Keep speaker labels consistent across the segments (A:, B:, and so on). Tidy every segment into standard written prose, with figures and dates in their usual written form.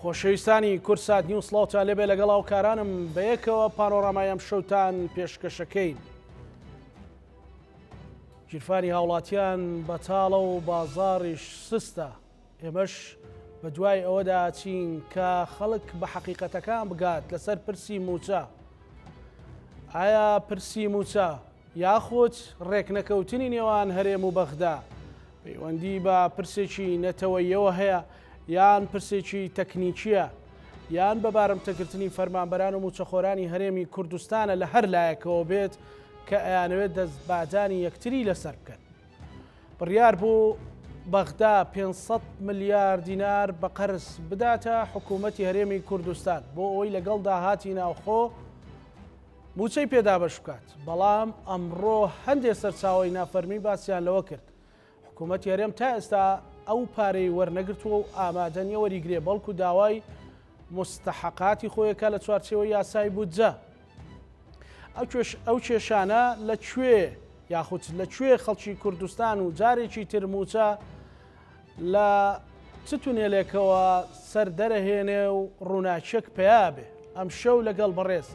A: خۆشەویستانی کوردسات نیوز سڵاوتان لێبێ لەگەڵ هاوکارانم بەیەکەوە پانۆرامای ئەم شەوتان پێشکەشەکەین. گیرفانی هاوڵاتیان بەتاڵە و بازاڕیش سستە ئێمەش بە دوای ئەوەدا ئەچین کە خەڵک بە حەقیقەتەکان بگات لەسەر پرسی مووچە. ئایا پرسی مووچە یاخود ڕێکنەکەوتنی نێوان هەرێم و بەغدا پەیوەندی بە پرسێکی نەتەوەییەوە هەیە یان پرسێکی تەکنیکییە یان بە بارمتەگرتنی فەرمانبەران و مووچەخۆرانی هەرێمی کوردستانە لە هەر لایەکەوە بێت کە ئەیانەوێت دەستبادانی یەکتری لەسەر بکەن. بڕیار بوو بەغدا 500 ملیار دینار بە قەرز بداتە حکوومەتی هەرێمی کوردستان بۆ ئەوەی لەگەڵ داهاتی ناوخۆ مووچەی پێ دابەش بکات، بەڵام ئەمڕۆ هەندێ سەرچاوەی نافەرمی باسیان لەوە کرد حکوومەتی هەرێم تا ئێستا ئەو پارەی وەرنەگرتووە و ئامادە نییە وەریگرێ، بەڵکو داوای موستەحەقاتی خۆیەکە لە چوارچێوەی یاسای بودجە. ئەو کێشانە لە کوێ یاخود لە کوێ خەڵکی کوردستان و جارێکی تر مووچە لە چ تونێلێکەوە سەر دەرەهێنێ و ڕووناکیەک پەیا بێ؟ ئەمشەو لەگەڵ بەڕێز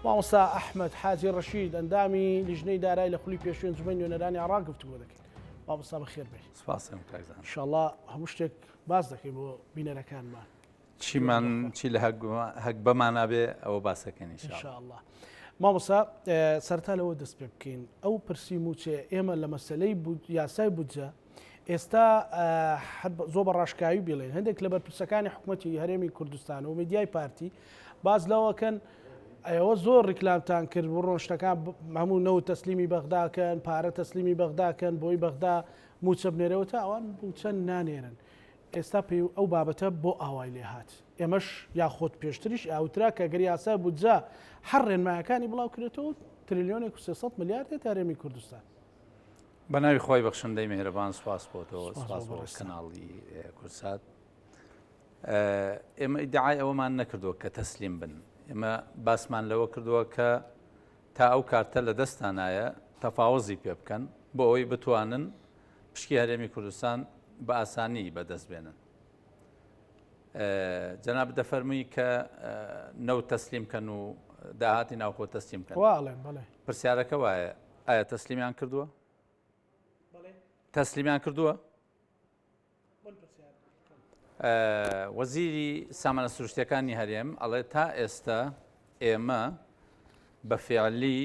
A: مامۆستا ئەحمەد حاجی ڕەشید ئەندامی لیژنەی دارای لە خولی پێشووی ئەنجومەنی نوێنەرانی عێراق گفتوگۆ دەکەین. مامۆستا بەخێر بێی.
B: سپاس دەکەم کاک زانا.
A: ئینشاڵڵا هەموو شتێک باس دەکەین بۆ بینەرەکانمان.
B: چیمان چی لە هەگبەمانا بێ ئەوە باس دەکەین
A: ان شاء اللە. مامۆستا سەرەتا لەوە دەست پێ بکەین ئەو پرسی مووچەیە ئێمە لە مەسەلەی یاسای بودجە ئێستا زۆ بە ڕاشکاوی بڵێن هەندێک لە بەرپرسەکانی حکوومەتی هەرێمی کوردستان و میدیای پارتی باز لەوەکەن ئەوە زۆر ڕیکلامتان کرد بڕۆن شتەکان هەموو نەوت تەسلیمی بەغداکەن پارە تەسلیمی بەغداکەن بۆی بەغدا موچە بنێرەوە تا ئەوان موچە نانێرن ئێستا پێی ئەو بابەتە بۆ ئاوای لێ هات؟ ئێمەش یاخۆد پێشتریش ئاوترا کە گەر یاسای بودجە هەر ڕێنمایەکانی بڵاو کرێتەوە تریلیۆنێک و 300 ملیار دێتە هەرێمی کوردستان.
B: بە ناوی خوای بەخشندەی میهرەبان سوپاس بۆ تۆ سوپاس بۆ کەناڵی کوردسات. ئێمە ئیدعای ئەوەمان نەکردووە کە تەسلیم بن ئێمە باسمان لەوە کردووە کە تا ئەو کارتە لە دەستانایە تەفاوزی پێ بکەن بۆ ئەوەی بتوانن پشکی هەرێمی کوردستان بە ئاسانی بەدەست بێنن. جەنابت دەفەرمووی کە نەوت تەسلیم کەن و داهاتی ناوخۆ تەسلیم کەن.
A: وا ئەڵێن بەڵێ.
B: پرسیارەکە وایە ئایا تەسلیمیان کردووە؟ تەسلیمیان کردووە؟ وەزیری سامانە سروشتیەکانی هەرێم ئەڵێ تا ئێستا ئێمە بە فعلی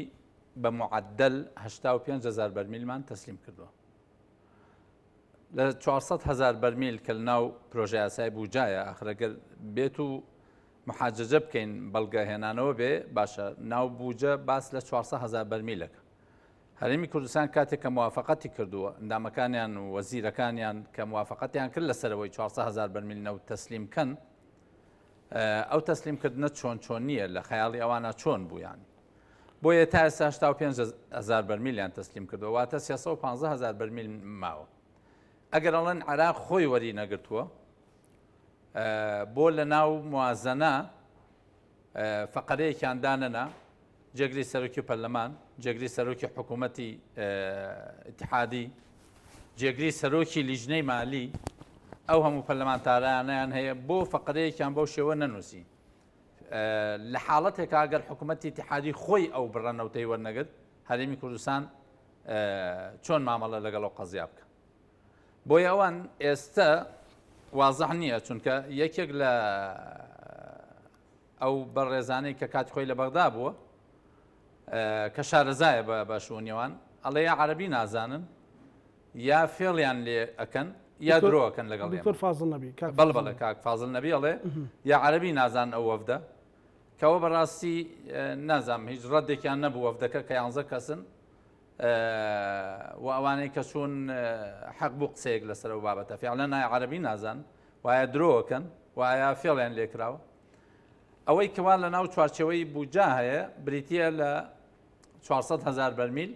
B: بە معدل 85 هزار بەرمیلمان تەسلیم کردووە لە 400 هزار بەرمیل کە لەناو پرۆژە یاسای بوجایە ئاخرەگەر بێت و محاجەجە بکەین بەڵگە هێنانەوە بێ باشە ناو بوجە باس لە 400 هزار بەرمیلەکە هەرێمی کوردستان کاتێک کە موافەقەتی کردووە، ئەندامەکانیان و وەزیرەکانیان کە موافەقەتیان کرد لەسەر ئەوەی 400 هەزار بەرمیل نەوت تەسلیم کەن، ئەو تەسلیم کردنە چۆن چۆن نییە، لە خەیاڵی ئەوانە چۆن بوو یانی. بۆیە تا ئێستا 85 هەزار بەرمیلیان تەسلیم کردووە، واتە 315 هەزار بەرمیل ماوە. ئەگەر ئەڵێن عێراق خۆی وەری نەگرتووە، بۆ لە ناو موازەنە فەقەرەیەکیان دانەنا، جێگری سەرۆکی پەرلەمان، جێگری سەرۆکی حکوومەتی ئیتحادی، جێگری سەرۆکی لیژنەی مالی، ئەو هەموو پەرلەمانتارانیان هەیە بۆ فەقەرەیەکیان بەو شێوە نەنووسی. لە حاڵەتێکا ئەگەر حکوومەتی ئیتحادی خۆی ئەو بڕە نەوتەی وەرنەگرت، هەرێمی کوردستان چۆن مامەڵە لەگەڵ ئەو قەزیا بکە؟ بۆیە ئەوان ئێستە وازح نییە چونکە یەکێک لە ئەو بەڕێزانەی کە کاتی خۆی لە بەغدا بووە کە شارەزایە بە بە شوونیوان ئەڵێ یا عەربی نازانن یا فێڵیان لێ ئەکەن یا درۆ ئەکەن لەگەڵ
A: دکتۆر فازڵ نەبی
B: بەڵێ بەڵێ کاک فازڵ نەبی ئەڵێ یا عەربی نازان ئەو وەفدە کەەوە بەڕاستی نازانم هیچ ڕەدێکیان نەبوو وەفدەکە کە یانزە کەسن و ئەوانەی کە چوون حەق بوو قسەیەک لەسەر ئەو بابەتە فعلەن ئایا عەرەبی نازان وایە درۆکەن و ئایا فێڵیان لێکراوە ئەوەی کەوا لە ناو چوارچێوەی بودجا هەیە بریتە لە 400 هزار بەرمیل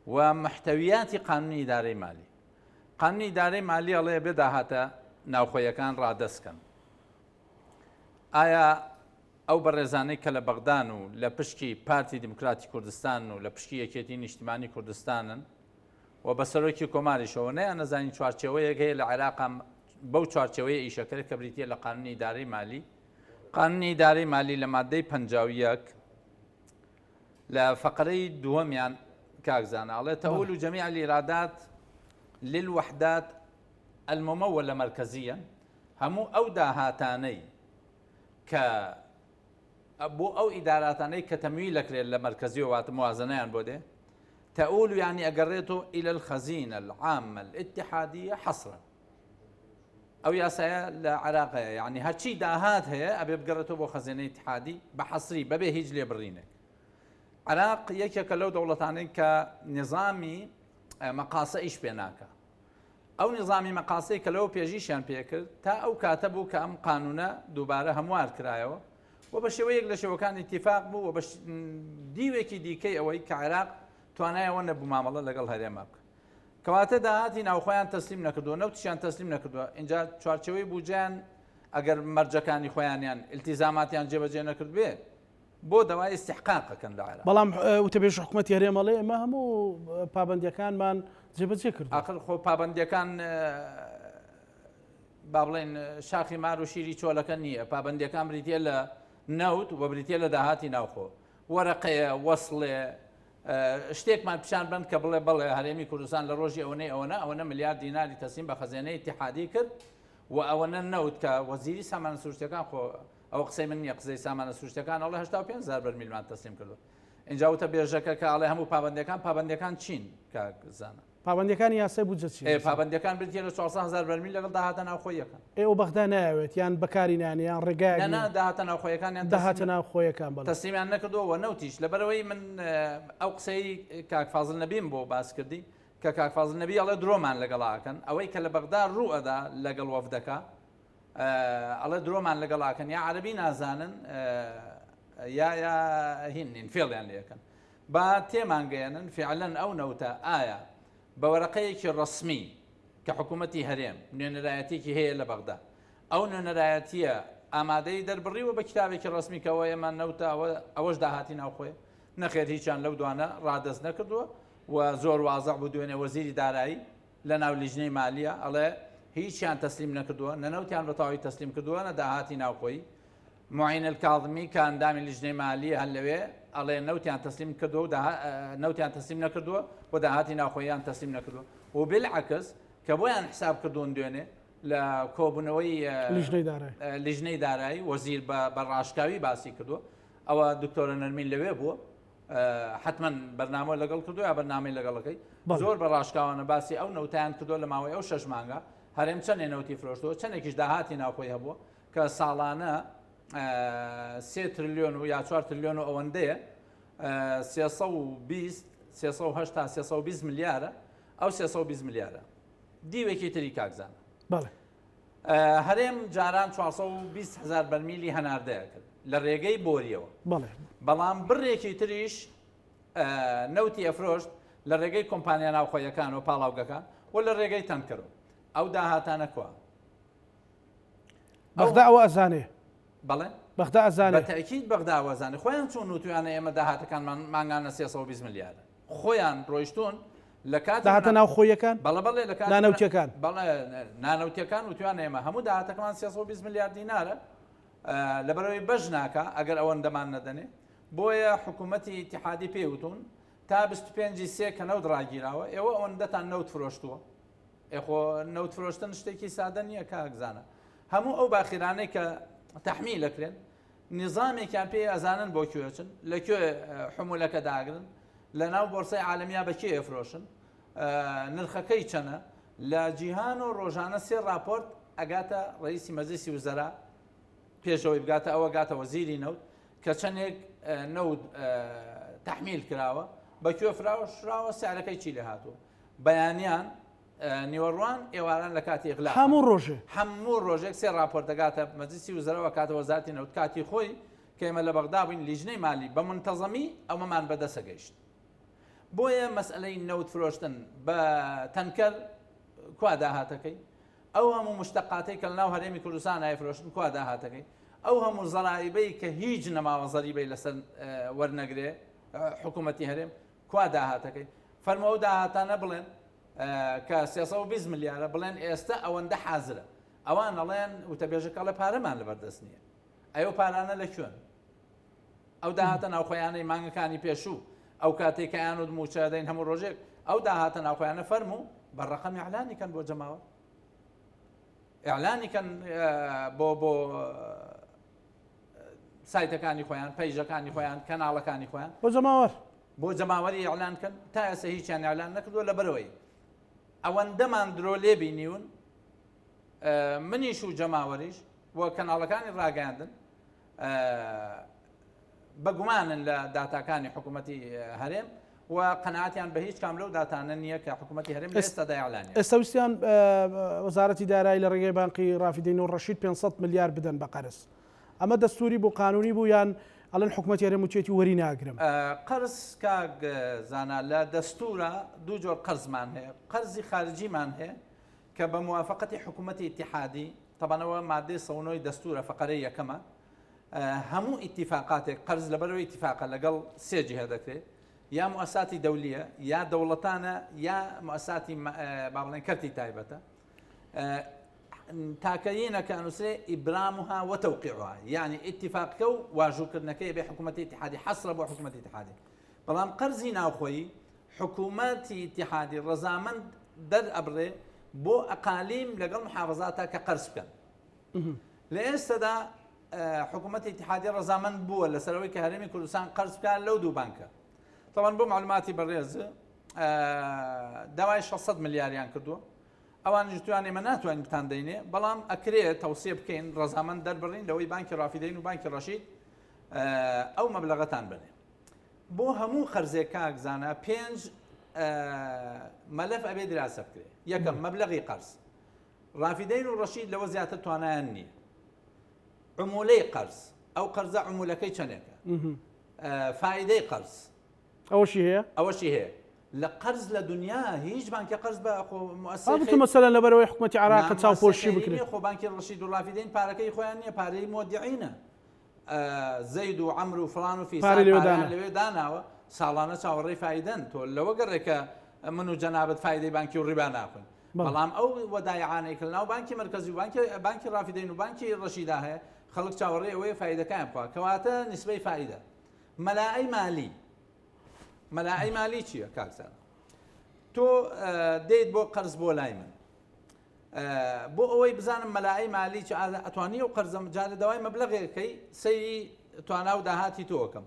B: و محتەویاتی قانونی ئیدارەی مالی قانونی ئیدارەی مالی ئەڵێ بێ داهاتە ناوخۆیەکان ڕادەستکەن ئایا ئەو بەڕێزانەی کە لە بەغدان و لە پشکی پارتی دیموکراتی کوردستانن و لە پشکی یەکێتی نیشتیمانی کوردستانن و بە سەرۆکی کۆماریشەوە نەیانەزانی چوارچێوەیەک هەیە لە عێراقا بەو چوارچێوەیە ئیشەکرێت کە بریتییە لە قانونی ئیدارەی مالی. قانونی ئیدارەی مالی لە مادەی 51 لە فەقرەی دووەمیان کاک زانا ئەڵێ تەول و جەمیع الإیرادات للوحدات الممولە مرکزیە هەموو ئەو داهاتانەی کە بۆ ئەو ئیداراتانەی کە تەمویل ئەکرێت لە مەرکەزیەوە واتە موازنەیان بۆ دێ تەئول یانی ئەگەڕێتەوە الى الخزینە العامە الاتحادیە حەسرا ئەو یاسایە لە عراق هەیە یعنی هەرچی داهات هەیە ئەبێ بگەڕێتەوە بۆ خەزێنەی اتحادی بە حەسری بەبێ هیچ لێبڕینێک عراق یەکێکە لەو دەوڵەتانەی کە نظامی مەقاسە ئیش پێ ناکە ئەو نیزامی مەقاسەی کە لەوە پێشیشیان پێکرد تا ئەو کاتە بوو کە ئەم قانونە دووبارە هەموار کرایەوە و بە شێوەیەک لە شێوەکان ئیتیفاق بوو و بە دیوێکی دیکەی ئەوەی کە عێراق توانای ئەوە نەبوو مامەڵە لەگەڵ هەرێما بکە کەواتە داهاتی ناوخۆیان تەسلیم نەکردووە نەوتیشیان تەسلیم نەکردووە اینجا چوارچەوەی بودجەیان ئەگەر مەرجەکانی خۆیانیان التیزاماتیان جێبەجێ نەکرد بێ بۆ داوای ئیستیحقاق ئەکەن لە عێراق.
A: بەڵام وتەبێژی حکومەتی هەرێم ئەڵێ ئێمە هەموو پابەندیەکانمان جێبەجێ کردووە.
B: ئاخر خۆ پابەندیەکان با بڵێن شاخی مار و شیری چۆلەکە نییە، پابەندیەکان بریتە لە نەوت و بریتە لە داهاتی ناوخۆ. وەرەقەیە، وەسڵێ، شتێکمان پیشان بن کە بڵێ بەڵێ هەرێمی کوردستان لە ڕۆژی ئەوەنەی ئەوەنە ئەوەنە ملیار دیناری تەسلیم بە خەزێنەی ئیتیحادی کرد و ئەوەنە نەوت کە وەزیری سامانە سروشتیەکان خۆ ئەوە قسەی من نییە قسەی سامانە سروشتەکان ئەڵێ 85 هەزار بەرمیلمان تەسلیم کردووە ئینجا وتە بێژەکە کە ئەڵێ هەموو پابەندەکان پابەندەکان چین کاک زانا؟
A: پابەندەکانی یاسای بودجە چین؟
B: پابەندەکان بریتیە لە 400 هەزار بەرمیل لەگەڵ داهاتە ناوخۆییەکان.
A: ئێ ئەو بەغدا نایەوێت یان بەکاری نانێ یان ڕێگایەک
B: نا نا داهاتە ناوخۆیەکانیان
A: داهاتە ناوخۆیەکان بەڵێ
B: تەسلیمیان نەکردووە و نەوتیش لەبەرئەوەی من ئەو قسەی کاک فازل نەبیم بۆ باس کردی کە کاک فازل نەبی ئەڵێ درۆمان لەگەڵا ئەکەن ئەوەی کە لە بەغدا ڕوو ئەدا لەگەڵ وەفدەکە ئەڵێ درۆمان لەگەڵ ئاکەن یا عەربی نازانن یا یا هین نین فێڵیان لەکەن با تێمانگەیەنن فعلەن ئەو نەوتە ئایا بە وەرەقەیەکی ڕسمی کە حکوومەتی هەرێم نوێنەرایەتێکی هەیە لە بەغدا ئەو نوێنەرایەتیە ئامادەی دەربڕیوە بە کتابێکی ڕسمی کەەوە ئێمە نەوتە ئەوەش داهاتی ناوخۆی نەخێر هیچیان لەو دوانە ڕادەست نەکردووە و زۆر وازع بوو دوێنێ وەزیری دارایی لە ناو لیژنەی مالیە ئەڵێ هیچیان تەسلیم نەکردووە، نە نەوتیان بە تەواوی تەسلیم کردووە نە داهاتی ناوخۆیی. موعین الکاظمی کە ئەندامی لیژنەی مالیە هەر لەوێ ئەڵێ نەوتیان تەسلیم کردووە و نەوتیان تەسلیم نەکردووە و داهاتی ناوخۆییان تەسلیم نەکردووە و بالعکس کە بۆیان حساب کردوون دوێنێ لە کۆبوونەوەی لیژنەی دارایی وەزیر بە ڕاشکاوی باسی کردووە ئەوە دکتۆرە نەرمین لەوێ بووە حتمما بەرنامە لەگەڵ کردو یا بەرنامەی لەگەڵەکەی زۆر بە ڕاشکاوانە باسی ئەو نەوتیان کردو لە ماوەی ئەو شەش مانگە هەرێم چەندێ نەوتی فرۆشتەوە چەندێکیش داهاتی ناوخۆی هەبووە کە ساڵانە سێ تریلیۆن و یا چوار تریلیۆن و ئەوەندەیە 320 380 320 ملیارە ئەو 320 ملیارە دیوێکی تری کاکزانە
A: بەڵێ
B: هەرێم جاران 420 هەزار بەرمیلی هەناردەیە کرد لە ڕێگەی بۆریەوە
A: بەڵێ
B: بەڵام بڕێکی تریش نەوتی ئەفرۆشت لە ڕێگەی کۆمپانیا ناوخۆیەکان و پاڵاوگەکان و لە ڕێگەی تەنکەرەوە ئەو داهاتانە کوا؟
A: بەغدا ئەوە ئەزانێ
B: بەڵێ
A: بەغدا ئەزانێ
B: بە تەئکید بەغدا ئەوە ئەزانێ خۆیان چۆن وتویانە ئێمە داهاتەکانمان مانگانە 320 ملیارە خۆیان ڕۆیشتون لە کاتی
A: داهاتە ناوخۆیەکان
B: بەڵێ بەڵێ لە کاتی
A: نانەوتیەکان
B: بەڵێ نانەوتیەکان وتویانە ئێمە هەموو داهاتەکەمان 320 ملیار دینارە لەبەرەوەی بەش ناکا ئەگەر ئەوەندەمان نەدەنێ بۆیە حکوومەتی ئیتیحادی پێی وتون تا 25 سێ کە نەوت ڕاگیراوە ئێوە ئەوەندەتان نەوت فرۆشتووە ئێخۆ نەوت فرۆشتن شتێکی سادە نییە کاک زانا هەموو ئەو باخیرانەی کە تەحمیل ئەکرێن نیزامێکیان پێ ئەزانن بۆ کوێ چن لە کوێ حمولەکە داگرن لە ناو بۆرسەی عالەمیا بە کێ ئەفرۆشن نرخەکەی چەنە لە جیهان و ڕۆژانە سێ راپۆرت ئەگاتە ڕئیسی مەجلیسی وزەرا پێشەوەی بگاتە ئەوە گاتە وەزیری نەوت کە چەندێک نەوت تحمیل کراوە بە کوێ فراوشراوە سعرەکەی چی لێ هاتووە بەیانیان نیوەڕوان ئێواران لە کاتی ئیغلاق
A: هەموو ڕۆژێ
B: هەموو ڕۆژێک سێ ڕاپۆرت دەگاتە مەجلیسی وزەرەوە کاتە وەزارەتی نەوت کاتی خۆی کە ئێمە لە بەغدا بووین لیژنەی مالی بە منتەزەمی ئەوەمان بەدەسە گەیشت بۆیە مەسئلەی نەوت فرۆشتن بە تەنکەر کوا داهاتەکەی ئەو هەموو مشتەقاتەی کە لەناو هەرێمی کوردستان ئایفرۆشن کوا داهاتەکەی ئەو هەموو زەرایبەی کە هیچ نەماوە زەریبەی لەسەر وەرنەگرێ حکوومەتی هەرێم کوا داهاتەکەی؟ فەرموو ئەو داهاتانە بڵێن کە 320 ملیارە بڵێن ئێستا ئەوەندە حازرە. ئەوان ئەڵێن وتەبێژەکە ئەڵێ پارەمان لەبەردەست نییە. ئەی ئەو پارانە لە کوێن؟ ئەو داهاتە ناوخۆیانەی مانگەکانی پێشوو ئەو کاتێک کە ئەیانوت مووچە دەین هەموو ڕۆژێک ئەو داهاتە ناوخۆیانە فەرموو بە ڕەقەم ئیعلانی کەن بۆ جەماوەر ئیعلانی کەن بۆ بۆ سایتەکانی خۆیان پەیژەکانی خۆیان کەناڵەکانی خۆیان
A: بۆ جەماوەر
B: بۆ جەماوەری ئیعلان کەن تا ئێستا هیچیان ئیعلان نەکردووە لەبەرەوەی ئەوەندەمان درۆ لێ بینیون منیش و جەماوەریش و کەناڵەکانی ڕاگەیاندن بەگومانن لە داتاکانی حکوومەتی هەرێم و قەناعەتیان بە هیچ کام لەو داتانە نییە کە حکوومەتی هەرێم لە ئێستادا ئیعلانی
A: ئێستا ویستیان وەزارەتی دارایی لە ڕێگەی بانقی ڕافیدەین و ڕەشید 500 ملیار بدەن بە قەرز ئەمە دەستوری بوو قانونی بوو یان ئەڵێن حکومەتی هەرێم وتیەتی وەری ناگرم؟
B: قەرز کاک زانا لە دەستورا دوو جۆر قەرزمان هەیە قەرزی خارجیمان هەیە کە بە موافقەتی حکوومەتی ئیتیحادی تەبعەن ئەوە مادەی 109 دەستورە فەقەرەی یەکەمە هەموو ئیتیفاقاتێک قەرز لەبەرەوەی ئیتیفاقە لەگەڵ سێ جیهە دەکرێت یا موئەساتی دەولیە یا دەوڵەتانە یا موئەساتی با بڵێن کەرتی تایبەتە تاکەینە کە ئەنووسرێ ئیبرامها وتوقیعها یعنی ئیتیفاقەکە و واژووکردنەکەی بێ حکوومەتی ئیتیحادی حەسرە بۆ حکوومەتی ئیتیحادی بەڵام قەرزی ناوخۆیی حکوومەتی ئیتیحادی ڕەزامەند دەرئەبڕێ بۆ ئەقالیم لەگەڵ محافظاتە کە قەرز بکەن لە ئێستادا حکوومەتی ئیتیحادی ڕەزامەند بووە لەسەرەوەی کە هەرێمی کوردستان قەرز بکات لەو دوو بانکە تەوان بۆ معلوماتی بەڕێز داوای 600 ملیاریان کردووە ئەوانیش وتویان ئێمە ناتوانین بتان دەینێ بەڵام ئەکرێ تەوسیە بکەین ڕەزامەند دەربڕین لەوەی بانکی ڕافیدەین و بانکی ڕەشید ئەو مەبلەغەتان بنێ بۆ هەموو قەرزێک کاک زانا پێنج مەلەف ئەبێ دراسە بکرێ یەکەم مەبلەغی قەرز ڕافیدەین و ڕەشید لەوە زیاتر توانایان نییە عمولەی قەرز ئەو قەرزە عمولەکەی چەندێکە فائدەی قەرز
A: ئەوەشی هەیە؟
B: ئەوەشی هەیە. لە قەرز لە دنیا هیچ بانکێ قەرز بە خۆ موئەسسەی
A: خەیری بتو مەسەلەن لەبەرئەوەی حکومەتی عێراق
B: نا
A: چاوپۆشی
B: موئەسسەی خەیری
A: بکرێت.
B: نیە خۆ بانکی ڕەشید و ڕافیدەین پارەکەی خۆیان نیە پارەی مۆدیعینە زەید و عەمر و فڵان و فیسار
A: پارەی لەوێ
B: پارەیان
A: دانا.
B: لەوێ داناوە ساڵانە چاوەڕێی فایدەن تۆ لەوە گەڕێ کە من و جەنابت فایدەی بانکی و ڕیبا ناخۆین
A: بەڵێ.
B: بەڵام ئەو وەدایعانەی کە لەناو بانکی مەرکەزی و بانکی بانکی ڕافیدەین و بانکی ڕەشیدا هەیە خەڵک چاوەڕێی ئەوەیە فایدەکەیان بخوا کەواتە نیسبەی فایدە مەلائەی مالی مەلائەی مالی چییە کاک زانا تۆ دێیت بۆ قەرز بۆ لای من بۆ ئەوەی بزانم مەلائەی مالی چ ئەتوانی ئەو قەرزەم جارە داوای مەبلەغێکەکەی سەیری توانا و داهاتی تۆکەم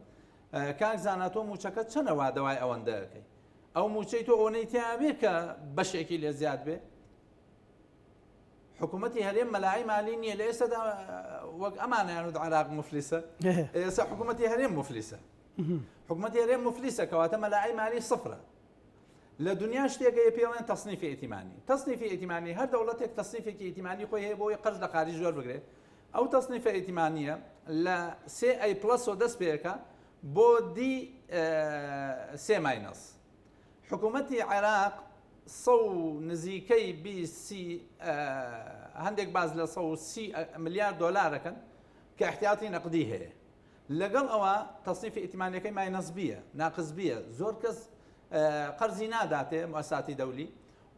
B: کاک زانا تۆ موچەکە چەنە وا دەوای ئەوەندەکەی ئەو موچەی تۆ ئەوەنەی تیا بێ کە بەشێکی لێ زیاد بێ حکوومەتی هەرێم مەلای مالی نییە لە ئێستادا وەک ئەمانیان و عراق مفلیسە ئێستا حکوومەتی هەرێم مفلیسە حکومەتی هەرێم مفلیسە کەواتە مەلائەی مالی سفرە لە دنیا شتێک هەیە پێڵێن تەصنیفی ئیتیمانی تەصنیفی ئیتیمانی هەر دەوڵەتێک تەصنیفێکی ئیتیمانی خۆی هەیە بۆی قەرز لە خارج وەربگرێت ئەو تەصنیفە ئیتیمانیە لە سێ A plus ەوە دەست پێەکە بۆ D سێ minus حکوومەتی عێراق سە و نزیکەی بیسی هەندێک باز لە 130 ملیار دۆلارەکەن کە احتیاطی نەقدی هەیە لەگەڵ ئەوە تەسنیفی ئیتمانیەکەی minus B یە، ناقس B یە، زۆر کەس قەرزی ناداتێ موئەسساتی دەولی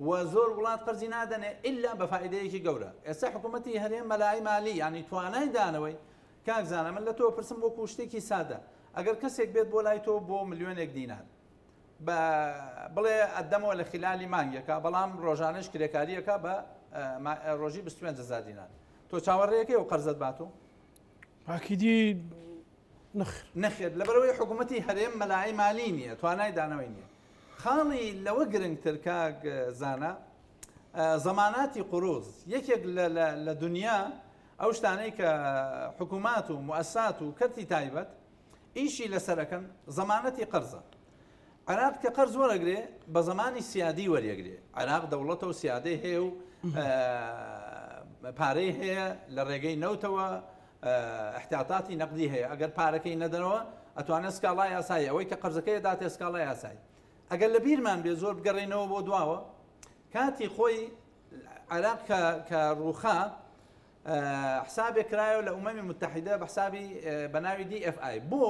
B: و زۆر وڵات قەرزی نادەنێ ئیلا بە فائیدەیەکی گەورە. ئێستا حکوومەتی هەرێم مەلای مالی یانی توانای دانەوەی کاک زانا من لە تۆ پرسم وەکو شتێکی سادە ئەگەر کەسێک بێت بۆ لای تۆ بۆ ملیۆنێک دینار بە بڵێ ئەدەمەوە لە خلالی مانگێکە بەڵام ڕۆژانەش کرێکاریەکە بە ڕۆژی 25 هزار دینار تۆ چاوەڕێیەکەی ئەو قەرزت باتۆ
A: ئاکیدی نەخێر.
B: نەخێر لەبەرئەوەی حکوومەتی هەرێم مەلای مالی نییە توانای دانەوەی نییە خاڵی لەوە گرنگتر کاک زانا زەماناتی قروز یەکێک لە دنیا ئەو شتانەی کە حکوومات و موئەسات و کەرتی تایبەت ئیشی لەسەرەکەن زەمانەتی قەرزە عێراق کە قەرز وەرەگرێ بە زەمانی سیادی وەریەگرێ عێراق دەوڵەتە و سیادەی هەیە و پارەی هەیە لە ڕێگەی نەوتەوە احتیاطاتی نەقدی هەیە ئەگەر پارەکەی نەدەنەوە ئەتوانێت سکاڵا یاسایی ئەوەی کە قەرزەکەی داتێ سکاڵا یاسایی ئەگەر لە بیرمان بێ زۆر بگەڕێنەوە بۆ دواوە کاتی خۆی عێراق کە ڕووخا حسابێک کرایەوە لە ئومەمی متحیدە بە حسابی بە ناوی DFI بۆ؟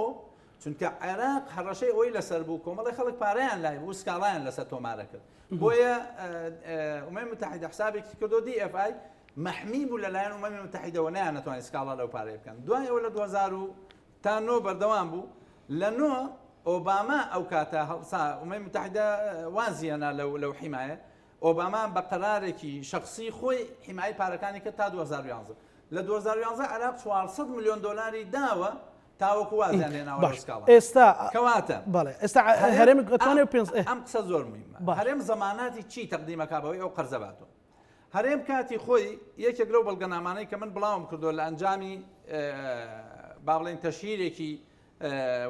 B: چونکە عێراق هەڕەشەی ئەوەی لەسەر بوو کۆمەڵی خەڵک پارەیان لای بوو سکاڵایان لەسەر تۆمارە کرد بۆیە ئومەمی متحیدە حسابێکی کردو DFI. مەحمی بوو لەلایەن ئومەمی متحیدەوە نەیانەتوانی سکاڵا لەو پارەیە بکەن. دوای ئەوە لە 2000 و تا نۆ بەردەوام بوو. لە نۆ ئۆباما ئەو کاتە هەڵسا ئومەمی متحیدە وازی هێنا لەو لەو حیمایە. ئۆباما بە قەرارێکی شەخسی خۆی حیمایەی پارەکانی کرد تا 2011. لە 2011 عێراق 400 ملیۆن دۆلاری داوە تاوەکو وازیان هێناوە لەو
A: باش
B: سکاڵا.
A: ئێستا
B: کەواتە
A: بەڵێ ئێستا
B: هەرێم
A: هەرێم
B: ئەم
A: ئەتوانێ پێنج ئێ
B: ئەم قسە زۆر مهمە.
A: باش.
B: هەرێم زەماناتی چی تەقدیمەکا بەوەی ئەو قەرزە باتەوە؟ هەرێم کاتی خۆی یەکێک لەو بەڵگەنامانەی کە من بڵاوم کردووە لە ئەنجامی با بڵێین تەشهیرێکی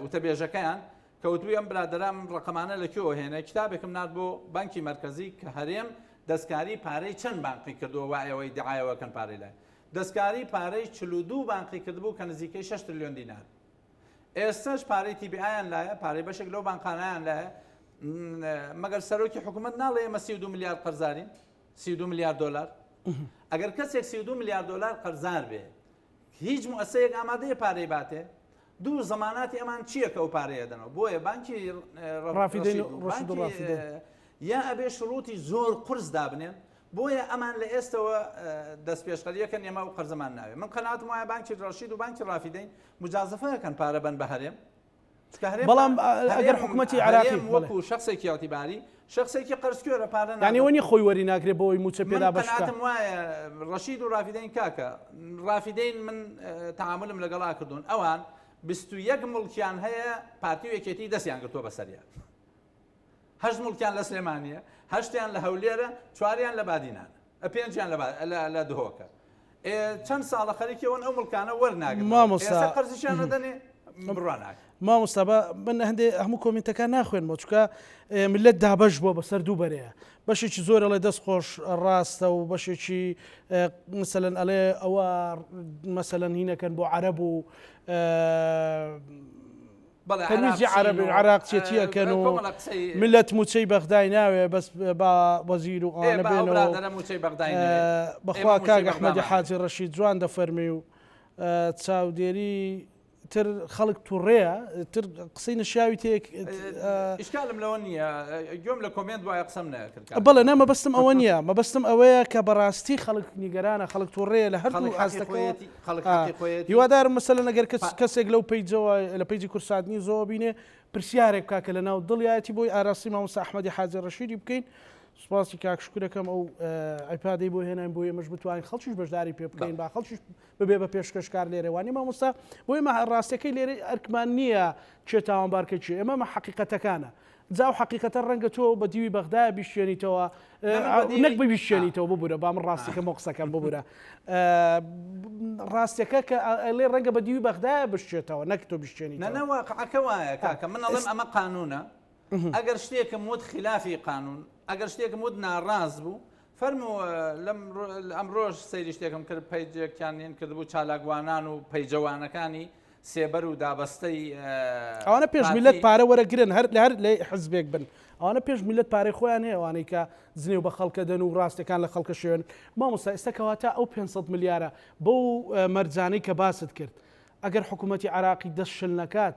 B: وتەبێژەکەیان کە وتووی ئەم برادەرە ئەم ڕقەمانە لە کوێوە هێنێ، کتابێکم نارد بۆ بانکی مەرکەزی کە هەرێم دەستکاری پارەی چەند بانقی کردووە وا ئێوە ئیدعایەوە کەن پارەی لای دەستکاری پارەی 42 بانقی کردبوو کە نزیکەی 6 تریلیۆن دینار. ئێستاش پارەی TBI یان لایە، پارەی بەشێک لەو بانقانیان لایە. مەگەر سەرۆکی حکوومەت ناڵێ ئێمە 32 ملیار قەرزارین، 32 ملیار دۆلار. ئەگەر کەسێک 32 ملیار دۆلار قەرزار بێ هیچ موئەسەیەک ئامادەیە پارەی باتێ؟ دوو زەماناتی ئەمان چییە کە ئەو پارەیە دەنەوە؟ بۆیە بانکی
A: ڕافیدەین
B: ڕەشید و
A: ڕەشید و
B: بانکی
A: ڕافیدەین
B: یا ئەبێ شروطی زۆر قورس دابنێن. بۆیە ئەمان لە ئێستەوە دەستپێشخەریەکەن ئێمە ئەو قەرزەمان ناوێ. من قەناعەتم وایە بانکی ڕەشید و بانکی ڕافیدەین مجازفەکەن پارە بەن بە هەرێم. چونکە هەرێم
A: بەڵام ئەگەر حکوومەتی عێراقی
B: هەرێم وەکو شخصێکی ئیعتیباری شخصێکی قەرزکوێرە پارە
A: یعنی
B: نادات.
A: ئەوە نییە خۆی وەری ناگرێ بۆ ئەوەی مووچە
B: من
A: پێدا بەش بکا.
B: قەناعەتم وایە ڕەشید و ڕافیدەین کاکە ڕافیدەین من تەعامولم لەگەڵا کردوون ئەوان 21 مڵکیان هەیە پارتی و یەکێتی دەستیان گرتووە بەسەریان. هەشت مڵکیان لە سلێمانیە، هەشتیان لە هەولێرە، چواریان لە بادینانە، پێنجیان لە دهۆکە. چەند ساڵە خەریکیەوەن ئەو مڵکانە وەرناگرن.
A: مامۆستا
B: ئێستا قەرزیشیان نەدەنێ بڕوا ناکەن.
A: مامۆستا بە من هەندێ هەموو comment ەکان ناخوێنمەوە چونکە ملت دابەش بووە بەسەر دوو بەرەیە. بەشێکی زۆر ئەڵێ دەست خۆش ڕاستە و بەشێکی مەسەلەن ئەڵێ ئەوە مەسەلەن هینەکەن بۆ عەرەب و تەمیزی عەرەب عراق چێتیەکەن و ملت موچەی بەغدای ناوێ بەس با وەزیر و ئەوانە بێنەوە بەخوا کاک ئەحمەدی حاجی ڕەشید جوان دەفەرمی و چاودێری تر خەڵک توڕەیە تر قسەی نەشیاوی تێک
B: ئیشکالم لەوە نییە گوێم لە comment وایە قسەم نەکرد
A: بەڵێ نا مەبەستم ئەوە نییە مەبەستم ئەوەیە کە بەڕاستی خەڵک نیگەرانە خەڵک توڕەیە لە هەردوو ئاستەکەوە هیوادارم مەسەلەن ئەگەر کەسێک لەو page ەوە لە page ی کوردسات نیوزەوە بینێ پرسیارێک بکا کە لە ناو دڵیایەتی بۆی ئاراستەی مامۆستا ئەحمەدی حاجی ڕەشیدی بکەین. سوپاسی کاک شکرەکەم ئەو iPad ەی بۆ هێناین بۆ ئێمەش بتوانین خەڵکیش بەشداری پێ بکەین با خەڵکیش ببێ بە پێشکەشکار لێرە وانی مامۆستا بۆ ئێمە ڕاستەکەی لێرە ئەرکمان نییە کێ تاوانبارکە کێ ئێمە حەقیقەتەکانە جا ئەو حەقیقەتە ڕەنگە تۆ بە دیوی بەغدایە بیشێنیتەوە نەک ببیشێنیتەوە ببورە با من ڕاستەکەم بۆ قسەکەم ببورە ڕاستەکە کە ئەڵێ ڕەنگە بە دیوی بەغدایە بشێتەوە نەک تۆ بشێنی
B: نە واقعەکە وایە کاکە من ئەڵێم ئەمە قانونە ئەگەر شتێکم وت خلافی قانون ئەگەر شتێکم وت ناڕاست بوو فەرموو لەم ئەمڕۆژ سەیری شتێکم کرد page ێکیان نین کردبوو چالاکوانان و پەیجەوانەکانی سێبەر و دابەستەی
A: ئەوانە پێش میلەت پارە وەرەگرن هەر لە هەر لە حزبێک بن ئەوانە پێش میلەت پارەی خۆیان هەیە ئەوانەی کە جنێو بە خەڵکە دەن و ڕاستەکان لە خەڵکە شوێن مامۆستا ئێستا کەواتە ئەو 500 ملیارە بەو مەرجانەی کە باست کرد ئەگەر حکوومەتی عراقی دەست شل نەکات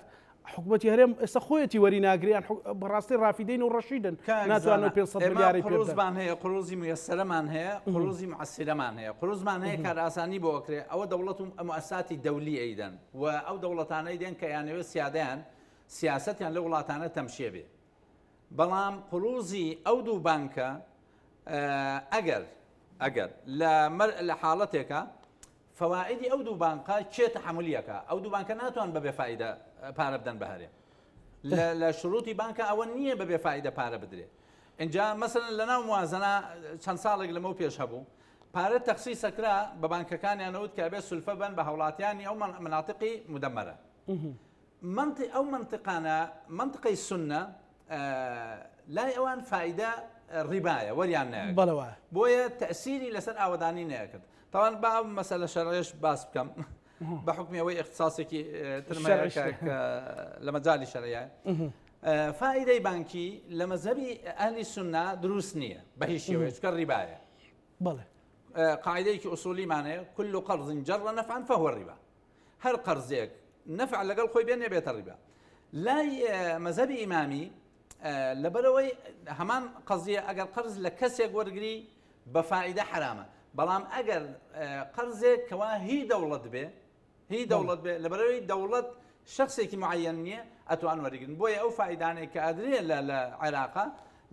A: حکومەتی هەرێم ئێستا خۆیەتی وەری ناگرێ یان بەڕاستی ڕافیدەین و ڕەشیدن ناتوانن ئەو 500 ملیارەی پێ بدەن.
B: قروزمان هەیە قروزی میسرەمان هەیە قروزی معسرەمان هەیە قروزمان هەیە کارئاسانی بۆ ئەکرێ ئەوە دەوڵەت و موئەساتی دەولی ئەیدەن و ئەو دەوڵەتانەی دێن کە یانەوێت سیادەیان سیاسەتیان لە وڵاتانە تەمشێ بێ بەڵام قروزی ئەو دوو بانکە ئەگەر ئەگەر لە حاڵەتێکە فەوائیدی ئەو دوو بانقە کێ تەحەمولی ئەکا؟ ئەو دوو بانکە ناتوان بە بێ فائیدە پارە بدەن بە هەرێم. لە شروطی بانکە ئەوە نییە بە بێ فائیدە پارە بدرێ. ئینجا مەسەلەن لە ناو موازنە چەند ساڵێک لەمەو پێش هەبوو پارە تەخسیس ئەکرا بە بانکەکانیان وت کە ئەبێ سولفە بەن بە هاوڵاتیانی ئەو مناتقی مدەمەرە. منطق ئەو منطقانە منطقەی سوننە لای ئەوان فائیدە ڕیبایە وەریان نەیەکرد
A: بەڵێ وایە.
B: بۆیە تەسیری لەسەر ئاوەدانی نەیەکرد تاوان با ئەو مەسەلە شەرعیش باس بکەم بە حکمی ئەوەی اختصاصێکی ترم هەیە کە لە مەجالی شەرعیە فائیدەی بانکی لە مەزهەبی ئەهلی سوننە دروست نییە بە هیچ شێوەیە چونکە ڕیبایە
A: بەڵێ
B: قاعدەیەکی ئوسولیمان هەیە كل قرض جر نفعا فهو الربا هەر قەرزێک نەفع لەگەڵ خۆی بێنێ بێتە ڕیبا لای مەزهەبی ئیمامی لەبەرەوەی هەمان قەزیە ئەگەر قەرز لە کەسێک وەرگری بە فائیدە حرامە. بەڵام ئەگەر قەرزێک کەوا هی دەوڵەت بێ هی دەوڵەت بێ لەبەرەوەی دەوڵەت شخصێکی معەن نییە ئەتوان وەرگن بۆیە ئەو فیدانێک کە ئەدرێ لە لە عێراقا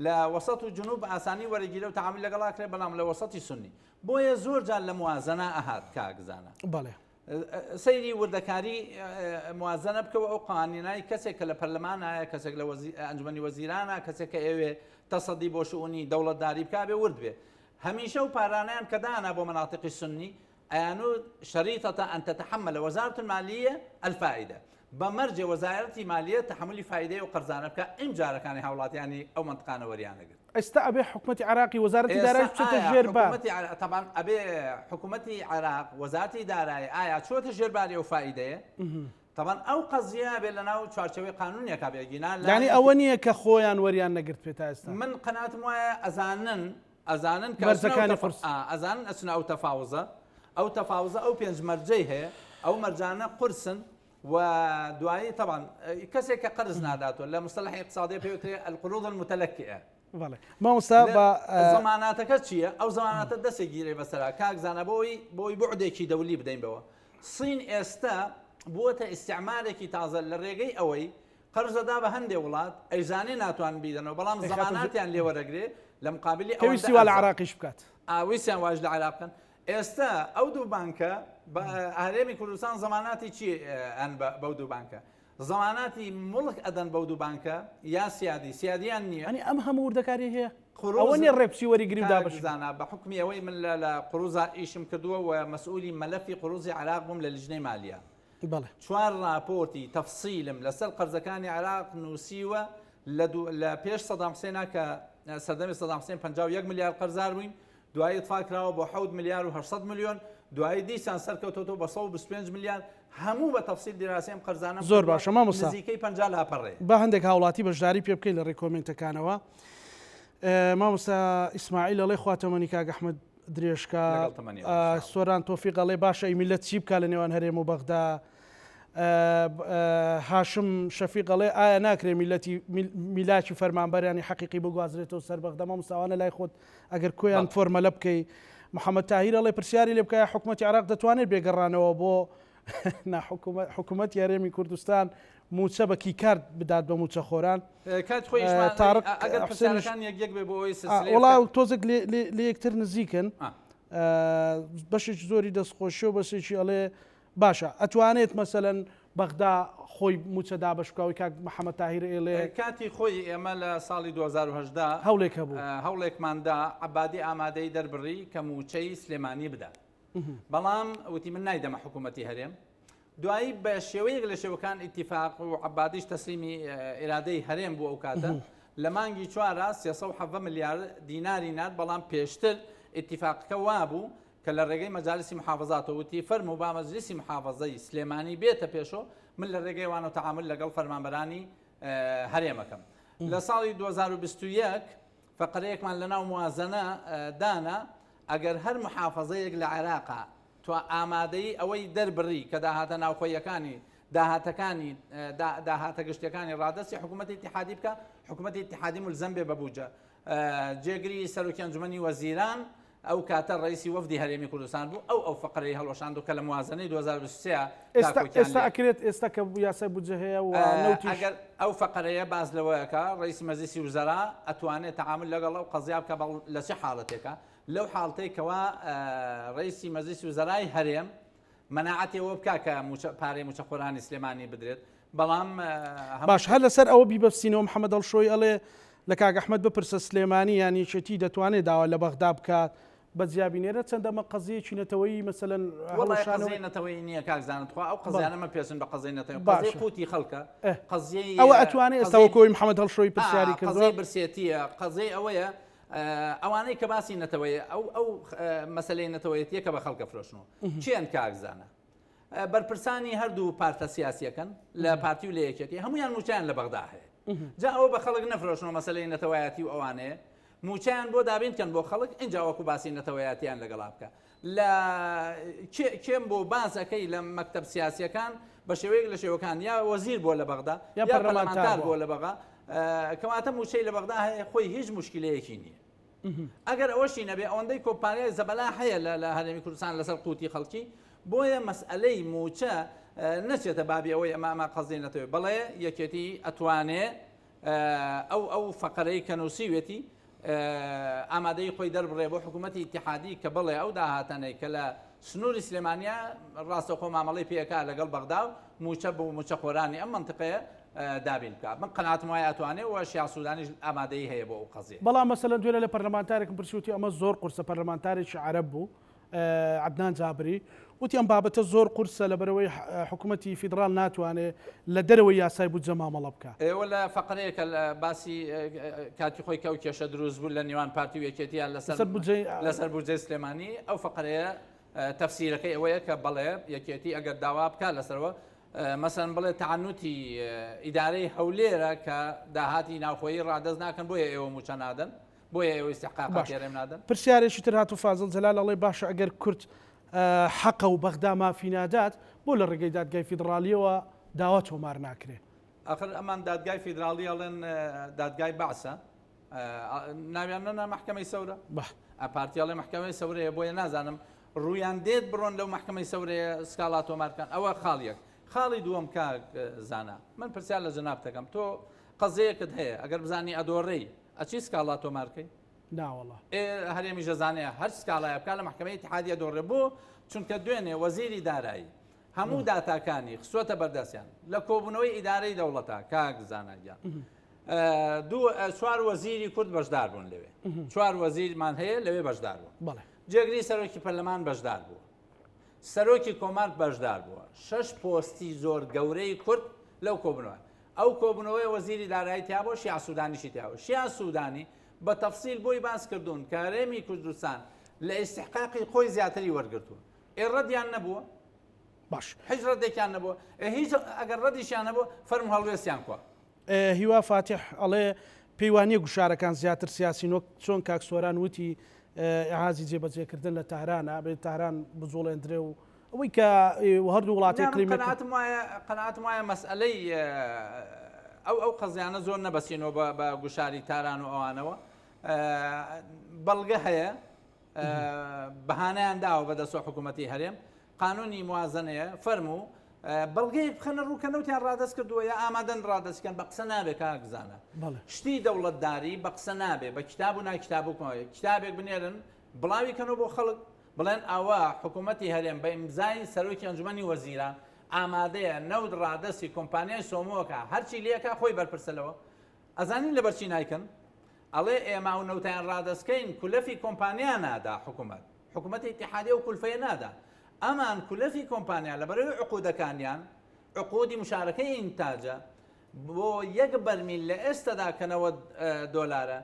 B: لە وەسەت و جنوب ئاسانی وەرەگیرە و تعامل لەگەڵا کرێ بەڵام لە وەسەتی سنی بۆیە زۆر جار لە موازنە ئەهات کاک زانا.
A: بەڵێ.
B: سەیری وردەکاری موازنە بکەوە ئەو قوانینای کەسێک کە لە پەرلەمانایە کەسێک لە ئەنجومەنی وەزیرانە کەسێک کە ئەوێ تەسەدی بۆ شئونی دەوڵەتداری بکا بێ ورد بێ هەمیشە و پارانیان کە دانا بۆ مناطقی سنی ئەیانوت شریطە ان تتحمل وزارة المالیە الفائدە بە مەرجێ وەزارەتی مالیە تەحەمولی فائیدەی ئەو قەرزانە بکا ئینجا هاوڵاتیانی ئەو مەنتقانە وەریانەگرت.
A: ئێستا ئەبێ حکومەتی عێراقی وەزارەتی دارایش بچێتە ژێر بار.
B: حکومەتی عێراق تەبعەن ئەبێ حکومەتی عێراق وەزارەتی دارایی ئایا چۆتە ژێر باری ئەو فائیدەیە؟ تەبعەن ئەو قەزیە ئەبێ لەناو چوارچێوەی قانونێکا بێ گینا
A: یانی ئەوە نییە کە خۆیان وەریان نەگرت بێ تا ئێستا.
B: من قەناتم وایە ئەزانن ئەزانن کە
A: مەرجەکانی قورس.
B: ئەزانن ئەچنە ئەو تەفاوزە ئەو تەفاوزە ئەو پێنج مەرجەی هەیە ئەو مەرجانە قورسن و دوایی طبعا کەسێک کە قەرز ناداتەوە لە مصطلح اقتصادی پێ وترێ القروض المتلکئە
A: بەڵێ مامۆستا بە
B: زەماناتەکە چییە ئەو زەماناتە دەسێک گیرێ بەسەرا کاک زانا بۆی بۆی بعدێکی دەولی بدەین بەوە سین ئێستا بووەتە ئیستعمارێکی تازە لە ڕێگەی ئەوەی قەرز ئەدا بە هەندێ وڵات ئەیزانێ ناتوانن بیدەنەوە بەڵام زەماناتیان لێ وەرەگرێ لە مقابلی
A: ئەوەندە پێویستی وا لە عراقیش بکات.
B: ئا ویستیان واش لە عراق بکەن ئێستا ئەو دوو بانکە بە هەرێمی کوردستان زەماناتی چی ئەن بەو دوو بانکە زەماناتی موڵک ئەدەن بەو دوو بانکە یا سیادی سیادیان نییە.
A: یانی ئەم هەموو وردەکاریە هەیە ئەوە نییە ڕێک بچی وەریگری و دابەشی.
B: کاک زانا بە حوکمی ئەوەی من لە قروزا ئیشم کردووە و مەسئولی مەلەفی قروزی عێراق بووم لە لیژنەی مالیە
A: بەڵێ.
B: چوار ڕاپۆرتی تەفسیلم لەسەر قەرزەکانی عێراق نووسیوە لە دوو لە پێش سەدام حسێنا کە سەردەمی سەدام حسێن 51 ملیار قەرزار بووین دوایی ئیتفا کراوە بۆ 7 ملیار و 800 ملیۆن دوایی دیسان سەرکەوتۆتەوە بە 125 ملیار هەموو بە تەفسیل دیراسی ئەم قەرزانەم
A: زۆر
B: کردووە
A: باشە مامۆستا
B: نزیکەی 50 لاپەڕەیە.
A: با هەندێک هاوڵاتی بەشداری پێ بکەین لە ڕێی کۆمێنتەکانەوە. مامۆستا ئیسماعیل ئەڵێ خوا تەمەنی کاک ئەحمەد درێژکا.
B: لەگەڵ تەمەنی ئەوە ان شاء اللە.
A: سۆران تۆفیق ئەڵێ باشە ئەی میللەت چی بکا لە نێوان هەرێم و بەغدا؟ هاشم شەفیق ئەڵێ ئایا ناکرێ میللەتی میلاکی فەرمانبەرانی حەقیقی بگوازرێتەوە سەر بەغدا؟ مامۆستا ئەوانە لای خۆت ئەگەر کۆیان
B: بەڵێ.
A: فۆرمەلە بکەی. محەمەد تاهیر ئەڵێ پرسیاری لێ بکە ئایا حکومەتی عێراق دەتوانێت بێ گەڕانەوە بۆ نا حکومەتی هەرێمی کوردستان مووچە بە key card بدات بە مووچەخۆران؟
B: کات خۆی ئیشمان
A: تارق
B: ئەگەر
A: حوسێنیش
B: پرسیارەکان یەک یەک بێ بۆ ئەوەی سلسلەیە
A: وەڵا
B: بکەن.
A: تۆزێک لە یەکتر نزیکن بەشێکی زۆری دەستخۆشی و بەشێکی ئەڵێ باشە ئەتوانێت مەسەلەن بەغدا خۆی مووچە دابەش بکا ئەوەی کاک محەمەد تاهیر ئێڵێ.
B: کاتی خۆی ئێمە لە ساڵی 2018
A: هەوڵێک هەبوو.
B: هەوڵێکمان دا عەبادی ئامادەیی دەربڕی کە مووچەی سلێمانی بدا بەڵام وتی من نایدەمە حکوومەتی هەرێم دوایی بە شێوەیەک لە شێوەکان ئیتیفاق و عەبادیش تەسلیمی ئیرادەی هەرێم بوو ئەو کاتە لە مانگی چوارا 317 ملیار دیناری نارد بەڵام پێشتر ئیتیفاقەکە وابوو کە لە ڕێگەی مەجالسی محافظاتەوە وتی فەرموو با مەجلیسی محافظەی سلێمانی بێتە پێشۆ من لە ڕێگەی وانەوە تەعامل لەگەڵ فەرمانبەرانی هەرێمەکەم لە ساڵی 2021 فەقەرەیەکمان لەناو موازنە دانا ئەگەر هەر محافظەیەک لە عێراقا تۆ ئامادەیی ئەوەی دەربڕی کە داهاتە ناوخۆییەکانی داهاتەکانی داهاتە گشتیەکانی ڕادەستی حکوومەتی ئیتیحادی بکە حکوومەتی ئیتیحادی ملزەم بێ بە بوجە جێگری سەرۆکی ئەنجومەنی وەزیران ئەو کاتە ڕئیسی وەفدی هەرێمی کوردستان بوو ئەو ئەو فەقرەی هەڵوەشاندو کە لە موازنەی 2023
A: ئێستا ئێستا ئەکرێت ئێستا کە یاسای بودجە هەیە و نەوتیش
B: ئەگەر ئەو فەقرەیە باس لەوەکە ڕئیسی مەجلیسی وزەرا ئەتوانێت تەعامل لەگەڵ ئەو قەزیا بکە بەڵ لە چ حاڵەتێکە لەو حاڵتەی کەوا ڕئیسی مەجلیسی وزەرای هەرێم مەناعەتی ئەوە بکا کە موچە پارەی موچەخۆرانی سلێمانی بدرێت بەڵام
A: باش هەر لەسەر ئەوە بیبەستینەوە محەممەد هەڵشۆی ئەڵێ لە کاک ئەحمەد بپرسە سلێمانی یان یەکێتی دەتوانێت داوا لە بەغدا بکات بە جیا بینێرە چەندە ئەمە قەزیەکی نەتەوەیی مەسەلەن
B: وەڵای
A: هەڵوەشانەوەی
B: قەزیەی نەتەوەیی نییە کاک زانا تخوا ئەو
A: بەڵێ
B: قەزیانە مەپێچن بە قەزیەی نەتەوەیی قەزیەی
A: باشە
B: قوتی خەڵکە
A: ئه
B: قەزیەی
A: ئەوە ئەتوانێ ئێستا
B: قەزیەی
A: وەکو ئەوەی محەممەد هەڵشۆی
B: ئا
A: پرسیاری کردووە
B: قەزیەی برسێتییە قەزیەی ئەوەیە ئەوانەی کە باسی نەتەوەیە ئەو ئەو مەسلەی نەتەوەیەتیە کە بە خەڵکە فرۆشنەوە چیان کاک زانا بەرپرسانی هەردوو پارتە سیاسیەکەن لە پارتی و لە یەکێتی هەمویان موچیان لە بەغدا هەیە جا ئەوە بە خەڵک نەفرۆشنەوە مەسلەی نەتەوایەتی و ئەوانەیە موچیان بۆ دابین کەن بۆ خەڵک اینجا وەکو باسی نەتەوەیەتیان لەگەڵا بکە لە کێم بۆ باسەکەی لە مەکتب سیاسیەکان بە شێوەیەک لە شێوەکان یا وەزیر بۆ لە بەغدا
A: یا
B: یا
A: پەرلەمانتار
B: پەرلەمانتار
A: بووە
B: بۆ لە بەغا کەواتە موچەی لە بەغدا هەیە خۆی هیچ مشکلەیەکی نییە. ئەگەر ئەوەشی نەبێ ئەوەندەی کۆمپانیای زەبەلاح هەیە لە هەرێمی کوردستان لەسەر قوتی خەڵکی، بۆیە مەسئەلەی مووچە نەچێتە بابی ئەوەی ئەمە ئەمە قەزیەی نەتەوەیە، بەڵێ یەکێتی ئەتوانێ ئەو ئەو فەقەرەی کە نووسیوێتی ئامادەی خۆی دەربڕێ بۆ حکوومەتی ئیتیحادی کە بڵێ ئەو داهاتانەی کە لە سنووری سلێمانیا ڕاستەوخۆ مامەڵەی پێکا لەگەڵ بەغدا و مووچە بۆ مووچەخۆرانی ئەم مەنتقەیە دابین بکات. من قەناعەتم وایە ئەتوانێ و شیاع سوودانیش ئامادەیی هەیە بۆ ئەو قەزیەیە.
A: بەڵام مەسەلەن دوێنێ لە پەرلەمانتارێکم پرسی وتی ئەمە زۆر قورسە، پەرلەمانتارێکی عەرەب بوو عەدنان جابری وتی ئەم بابەتە زۆر قورسە لەبەرئەوەی حکومەتی فیدڕاڵ ناتوانێ لە دەرەوەی یاسای بودجە مامەڵە بکا.
B: ئێوە لە فەقەرەیەکە لە باسی کاتی خۆی کە ئەو کێشە دروست بوو لە نێوان پارتی و یەکێتییان لەسەر لەسەر بودجەی سلێمانی ئەو فەقەرەیە تەفسیرەکەی ئەوەیە کە بەڵێ یەکێتی ئەگەر داوا بکات لەسەرەوە مەسەن بڵێ تەعنوتی ئیدارەی هەولێرە کە داهاتی ناوخۆیی ڕادەست ناکەن بۆیە ئێوە مووچە نادەن بۆیە ئێوە ئیستحقاقاتی هەرێم نادەن.
A: پرسیارێکی تر هاتوو فازڵ جەلال ئەڵێ باشە ئەگەر کورد حەقە و بەغدا مافی نادات بۆ لە ڕێگەی دادگای فیدڕاڵیەوە داوا تۆمار ناکرێ؟
B: ئاخر ئەمان دادگای فیدراڵی ئەڵێن دادگای بەعسە ناویان نەنا مەحکەمەی سەورە پارتی ئەڵێ مەحکەمەی سەورەیە بۆیە نازانم ڕوویان دێت بڕۆن لەو مەحکەمەی سەورەیە سکاڵا تۆمار بکەن ئەوە خاڵ یەک خاڵی دووەم کاک زانا من پرسیار لە جەنابت دەکەم تۆ قەزیەکت هەیە ئەگەر بزانی ئەدۆڕێی ئەچی سکاڵا تۆمار کەی؟
A: ناوەڵا.
B: ئێ هەرێمیش ئەزانێ هەر سکاڵایە بکا لە مەحکەمەی ئیتیحادی ئەدۆڕێ بۆ؟ چونکە دوێنێ وەزیری دارایی هەموو داتاکانی خستووەتە بەردەستیان لە کۆبوونەوەی ئیدارەی دەوڵەتە کاک زانا گیان دوو چوار وەزیری کورد بەشدار بوون لەوێ چوار وەزیرمان هەیە لەوێ بەشدار بوون
A: بەڵێ
B: جێگری سەرۆکی پەرلەمان بەشدار بووە سەرۆکی کۆمار بەشدار بووە شەش پۆستی زۆر گەورەی کورد لەو کۆبوونەوە ئەو کۆبوونەوەی وەزیری دارایی تیا بوو شیع سوودانیشی تیا بوو شیع سوودانی بە تەفسیل بۆی باس کردوون کە هەرێمی کوردستان لە ئیستحقاقی خۆی زیاتری وەرگرتووە ئێ ڕەدیان نەبووە
A: باش
B: هیچ ڕەدێکیان نەبووە هیچ ئەگەر ڕەدیشیان نەبوو فەرموو هەڵوێستیان کوا
A: هیوا فاتیح ئەڵێ پێی وانیە گوشارەکان زیاتر سیاسین وەک چۆن کاک سۆران وتی ئیعازی جێبەجێکردن لە تارانە ئەبێ تاران بجوڵێندرێ و ئەوەی کە هەردوو وڵاتی
B: ئیقلیمەکە قەناعەتم وایە قەناعەتم وایە مەسئەلەی ئەو ئەو قەزیانە زۆر نەبەسینەوە بە بە گوشاری تاران و ئەوانەوە بەڵگە هەیە بەهانەیان داوە بەدەستەوە حکوومەتی هەرێم قانونی موازنەیە فەرموو بەڵگەیەک بخەنە ڕوو کە نەوتیان ڕادەست کردووە یا ئامادەن ڕادەست کەن بە قسە نابێ کاک زانا شتی دەوڵەتداری بە قسە نابێ بە کتاب و ناکتاب و کتابێک بنێرن بڵاوی کەنەوە بۆ خەڵک بڵێن ئەوە حکوومەتی هەرێم بە ئیمزای سەرۆکی ئەنجومەنی وەزیران ئامادەیە نەوت ڕادەستی کۆمپانیای سۆمۆکە هەرچی لێکا خۆی بەرپرسە لەوە ئەزانین لەبەرچی نایکەن ئەڵێ ئێمە ئەو نەوتیان ڕادەستکەین کولەفی کۆمپانیا نادا حکوومەت حکومەتی ئیتیحادی ئەو کولفەیە نادا ئەمان کولەفی کۆمپانیا لەبەرەوەی عقودەکانیان عقودی مشارەکەی ئینتاجە بۆ یەک بەرمیل لە ئێستەدا کە 90 دۆلارە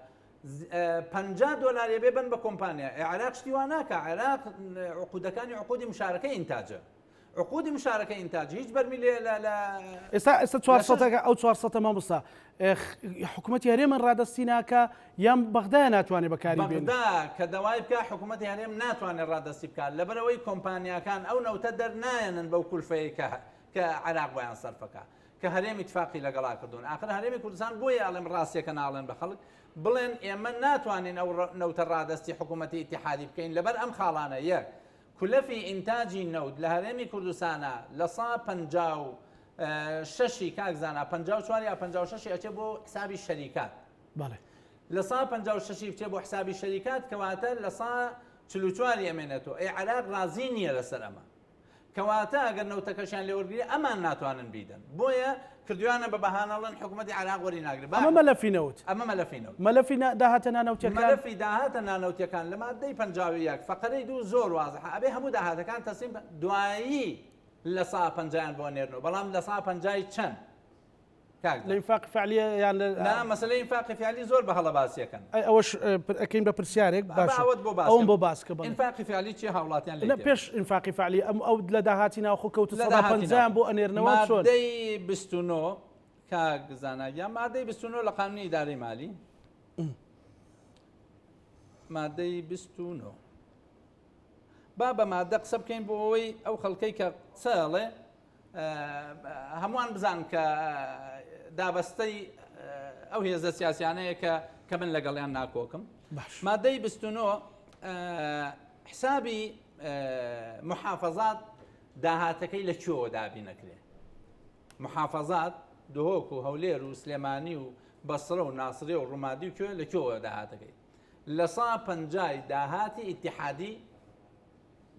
B: 50 دۆلار بێ بن بە کۆمپانیا عێراق شتی وا ناکا عێراق عقودەکانی عقودی مشارەکەی ئینتاجە عقودی مشارەکە ئینتاج هیچ بەرمیلێ لە لە
A: ئێستا ئێستا چوار سەتەکە ئەو چوار سەتە مامۆستا حکوومەتی هەرێمن ڕادەستی ناکە یان بەغدایە ناتوانێت بەکاری بێنێ؟
B: بەغدا کە داوای بکە حکوومەتی هەرێم ناتوانێت ڕادەستی بکات لەبەرئەوەی کۆمپانیاکان ئەو نەوتە دەرنایەنن بەو کولفەیە کە کە عێراق بۆیان سەرفەکە کە هەرێم ئیتفاقی لەگەڵا کردوون ئاخر هەرێمی کوردستان بۆیە ئەڵێم ڕاستیەکە ناڵێن بە خەڵک بڵێن ئێمە ناتوانین ئەو نەوتە ڕادەستی حکوومەتی ئیتیحادی بکەین لەبەر ئەم خاڵانە یەک کولەفی ئینتاجی نەوت لە هەرێمی کوردستانا لە سا 56 ی کاک زانا 54 یا 56 ی ئەچێ بۆ حسابی شەریکات
A: بەڵێ
B: لە سا 56 ی بچێ بۆ حسابی شەریکات کەواتە لە سا 44 ی ئەمێنێتەوە ئێ عێراق ڕازی نییە لەسەر ئەمە کەواتە ئەگەر نەوتەکەشیان لێ وەرگری ئەمان ناتوانن بیدەن بۆیە کردویانە بە بەهانەڵن حکوومەتی عێراق وەری ناگرێت
A: ئەمە مەلەفی نەوت
B: ئەمە مەلەفی نەوت
A: مەلەفی داهاتە نانەوتیەکان
B: مەلەفی داهاتە نانەوتیەکان لە مادەی 51 فەقەرەی دوو زۆر وازحە ئەبێ هەموو داهاتەکان تەسلیم دوایی لە سا پەنجایان بۆ نێرنەوە بەڵام لە سا پەنجای چەند
A: کاک لە ئینفاقی فعلیە یان لە
B: نا مەسەلەی ئینفاقی فعلی زۆر بە هەڵە باسیەکەن
A: ئەی ئەوەش ئەکەین بە پرسیارێک باشە
B: ئەوەت بۆ باس
A: ئەوم بۆ باس کە بەڵێ
B: ئینفاقی فعلی چیە هاوڵاتیان لێی
A: نە پێش ئینفاقی فعلی ئەم ئەو لە داهاتی ناوخۆ کەوت
B: لە داهاتی
A: پەنجایان بۆ ئەنێرنەوە چۆن
B: مادەی 29 کاک زانا گیان مادەی 29 لە قانونی ئیدارەی مالی مادەی 29 با بە مادە قسە بکەین بۆ ئەوەی ئەو خەڵکەی کە قسە ئەڵێ هەمووان بزان کە دابەستەی ئەو هێزە سیاسیانەیە کە کە من لەگەڵیان ناکۆکم. مادەی 29 حسابی محافظات داهاتەکەی لە کوێوە دابین ئەکرێ؟ محافظات دهۆک و هەولێر و سلێمانی و بەسرە و ناسریە و ڕومادی و کوێ لە کوێوە داهاتەکەی؟ لە سا پەنجای داهاتی ئیتیحادی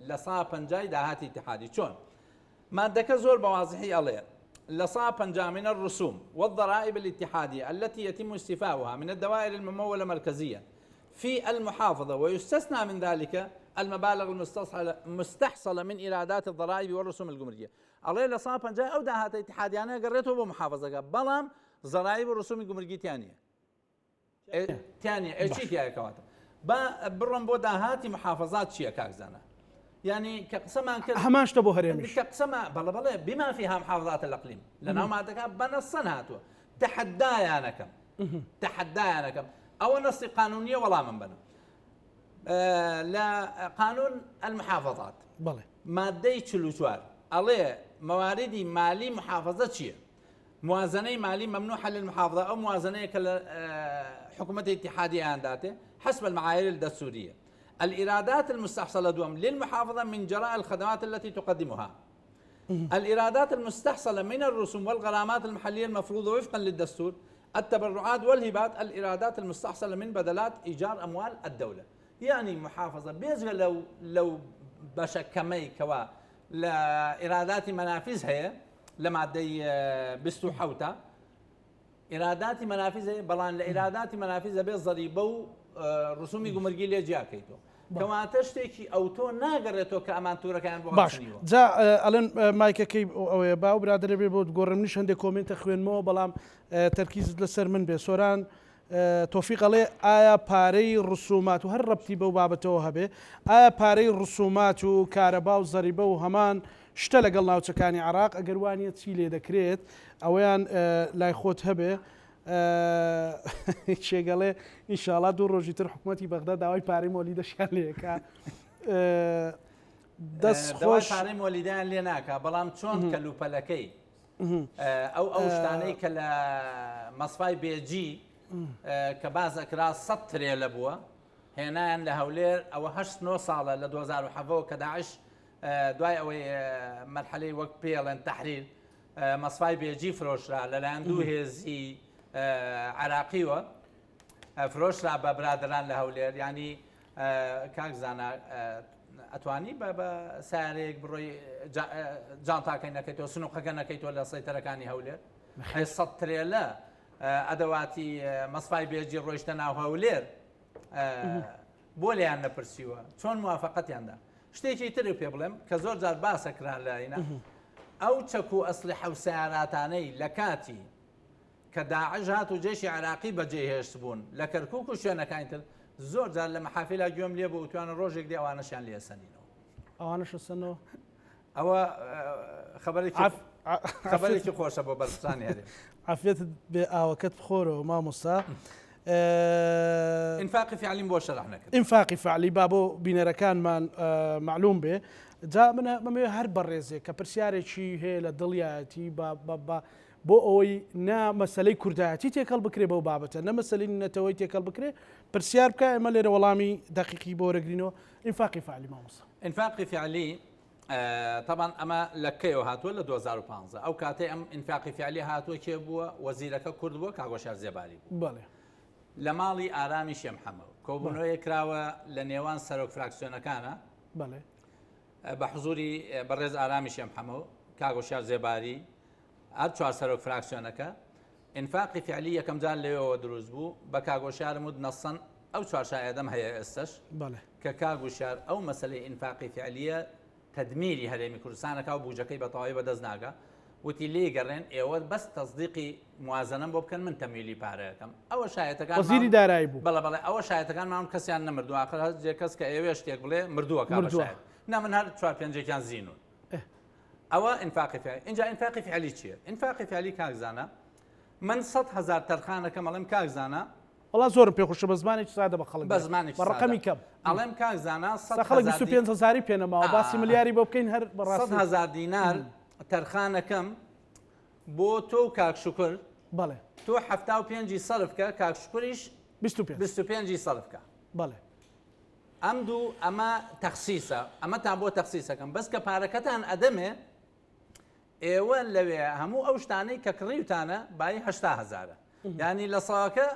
B: لە سا پەنجای داهاتی ئیتیحادی چۆن؟ مادەکە زۆر بە وازحی ئەڵێ لە سا 50 من الرسوم والضرائب الاتحادية التي يتم استيفاؤها من الدوائر الممولة مركزيا في المحافظة ويستثنى من ذلك المبالغ المستحصلة من إيرادات الضرائب والرسوم الجمركية ئەڵێ لە سا پەنجای ئەو داهاتە ئیتیحادیانە گەڕێتەوە بۆ محافظەکە بەڵام زەرایب و ڕسومی گومرگی تیا نییە تیا نییە ئێ چی تیایە کەواتە با بڕۆم بۆ داهاتی محافظات چییە کاک زانا یعنی کە قسەمان کرد
A: هەمان شتە بۆ هەرێمیش
B: کە قسەما بەڵێ بەڵێ بما فيها محافظات الأقليم لە ناو مادەکە بەنەسەن هاتووە تەحەدایانەکەم تەحەدایانەکەم ئەوە نەسی قانونیە وەڵامم بەنە لە قانون المحافظات
A: بەڵێ
B: مادەی 44 ئەڵێ مواردی مالی محافظە چییە؟ موازنەی مالی ممنوحە للمحافظە ئەو موازنەیە کە لە حکوومەتی اتحادیان داتێ حسب المعايير الدستورية الإيرادات المستحصلة دوم للمحافظة من جراء الخدمات التي تقدمها الإيرادات المستحصلة من الرسوم والغرامات المحلية المفروضة وفقا للدستور التبرعات والهبات الإيرادات المستحصلة من بدلات إيجار أموال الدولة يعني محافظة بێجگە لەو لەو بەشە کەمەی کەوا لە ئیراداتی مەنافیز هەیە لە مادەی 27 ئیراداتی مەنافیز هەیە بەڵام لە ئیراداتی مەنافیز دەبێت زەریبە و ڕسومی گومرگی لێ جیاکەیتەوە کەواتە شتێکی ئەوتۆ ناگەڕێتەوە کە ئەمان تورەکەیان بۆ
A: باش جا ئەلەن مایکەکەی ئەوەیە باو برادەرە بێ بۆت گۆڕم منیش هەندێک کۆمێنتە خوێنمەوە بەڵام تەرکیزت لەسەر من بێ سۆران تۆفیق ئەڵێ ئایا پارەی ڕسومات و هەر ڕەبتی بەو بابەتەوە هەبێ ئایا پارەی ڕسومات و کارەبا و زەریبە و هەمان شتە لەگەڵ ناوچەکانی عێراق ئەگەر وانیە چی لێ دەکرێت ئەوەیان لای خۆت هەبێ شێگەڵێ ئینشاڵا دوو ڕۆژی تر حکوومەتی بەغدا داوای پارەی مۆلیدەشیان لێکا
B: دەست خۆش پارەی مۆلیدیان لێ ناکا بەڵام چۆن کەلوپەلەکەی ئەو ئەو شتانەی کە لە مەسفای بێجی کە باز ئەکرا سە ترێلە بووە هێنایان لە هەولێر ئەوە هەشت نۆ ساڵە لە 2007 کە داعش دوای ئەوەی مەرحەلەی وەک پێڵێن تحریر مەسفای بێجی فرۆشرا لەلایەن دوو هێزی عراقیوە فرۆشرا بە برادران لە هەولێر ینی کاک زانا ئەتوانی بە بە سارەیەک بڕۆی جانتاکەی نەکەیتەوە سنوقەکە نەکەیتەوە لە سەیتەرەکانی هەولێر ئەی سەد ترێلە ئەدەواتی مەسفای بێجی ڕۆیشتە ناو هەولێر بۆ لێیان نەپرسیوە چۆن موافقەتیاندا شتێکی تر پێ بڵێم کە زۆر جار باسە کرا لە ئینا ئەو چەک و ئەسلی حەوسیاراتانەی لە کاتی کە داعش هات و جەیشی عێراقی بەجێ هێشتبوون لە کەرکوک و شوێنەکانی تر، زۆر جار لە مەحافیلا گوێم لێ بوو وتویانە ڕۆژێک دێ ئەوانەشیان لێ ئەسەنینەوە.
A: ئەوانەش ئەسەنەوە؟
B: ئەوە خەبەرێکی خەبەرێکی خۆشە بۆ بەرپرسانی هەرێم.
A: عافیەتت بێ ئاوەکەت بخۆرەوە مامۆستا.
B: ئینفاقی فعلیم بۆ شەرح نەکرد.
A: ئینفاقی فعلی با بۆ بینەرەکانمان مەعلوم بێ. جا من ئەمەوێ هەر بەڕێزێک کە پرسیارێکی هەیە لە دڵیایەتی با بە بۆ ئەوەی نە مەسەلەی کوردایەتی تێکەڵ بکرێ بەو بابەتە، نە مەسەلەی نەتەوەی تێکەڵ بکرێ، پرسیار بکە ئێمە لێرە وەڵامی دەقیقی بۆ وەرەگرینەوە. ئینفاقی فعلی مامۆستا.
B: ئینفاقی فعلی تەبان ئەمە لە کەیەوە هاتووە لە 2015 ئەو کاتەی ئەم ئینفاقی فعلی هاتووە کێ بووە وەزیرەکە کورد بووە کاک هۆشیار زێباری بوو.
A: بەڵێ.
B: لە ماڵی ئارامی شێ محەمەد کۆبوونەوەیەک کراوە لە نێوان سەرۆک فراکسیۆنەکانە.
A: بەڵێ.
B: بە حزوری بەڕێز ئارامی شێ محەمەد کاک هۆشیار زێباری هەر چوار سەرۆک فراکسیۆنەکە ئینفاقی فعلی یەکەم جار لەوێوە دروست بوو بە کاک هۆشیارم وت نەسەن ئەو چوار شایەدەم هەیە ئێستش کە کاک هۆشیار ئەو مەسلەی ئینفاقی فعلیە تەدمیری هەرێمی کوردستانەکە و بوجەکەی بە تەواوی بەدەست ناگا وتی لێی گەڕێن ئێوە بەس تەزدیقی موازنەم بۆ بکەن من تەمویلی پارەکەم ئەوە شایەتەکان
A: وەزیری دارایی بوو
B: بەڵێ بەڵێ ئەوە شایەتەکان ماون کەسیان نەمردووە ئاخر هەر جێ کەس کە ئێوێ شتێک بڵێ مردووە کا
A: مردووە.
B: نا من هەر چوار پێنجێکیان زینون ئەوە ئینفاقی فعلی ئینجا ئینفاقی فعلی چییە ئینفاقی فعلی کاک زانا من 100 هزار تەرخانەکەم ئەڵێم کاک زانا
A: وەڵا زۆرم پێ خۆشە بە زمانێکی سادە بە خەڵک
B: بە زمانێکی
A: بە ڕقەمی کەم
B: ئەڵێم کاک زانا
A: خەڵک 25 هزاری پێ نەماوە باسی ملیاری بۆ بکەین هەر بەڕاستی
B: 100 هزار دینار تەرخانەکەم بۆ تۆ و کاک شوکر
A: بەڵێ
B: تۆ 75 ی سەرف کە کاک شوکریش.
A: 25.
B: 25 ی سەرف کە.
A: بەڵێ.
B: ئەم دوو ئەمە تەخسیسە، ئەمەتان بۆ تەخسیسەکەم، بەس کە پارەکەتان ئەدەمێ ئێوە لەوێ هەموو ئەو شتانەی کە کڕیوتانە بایی 80 هەزارە، یانی لە سەوەکە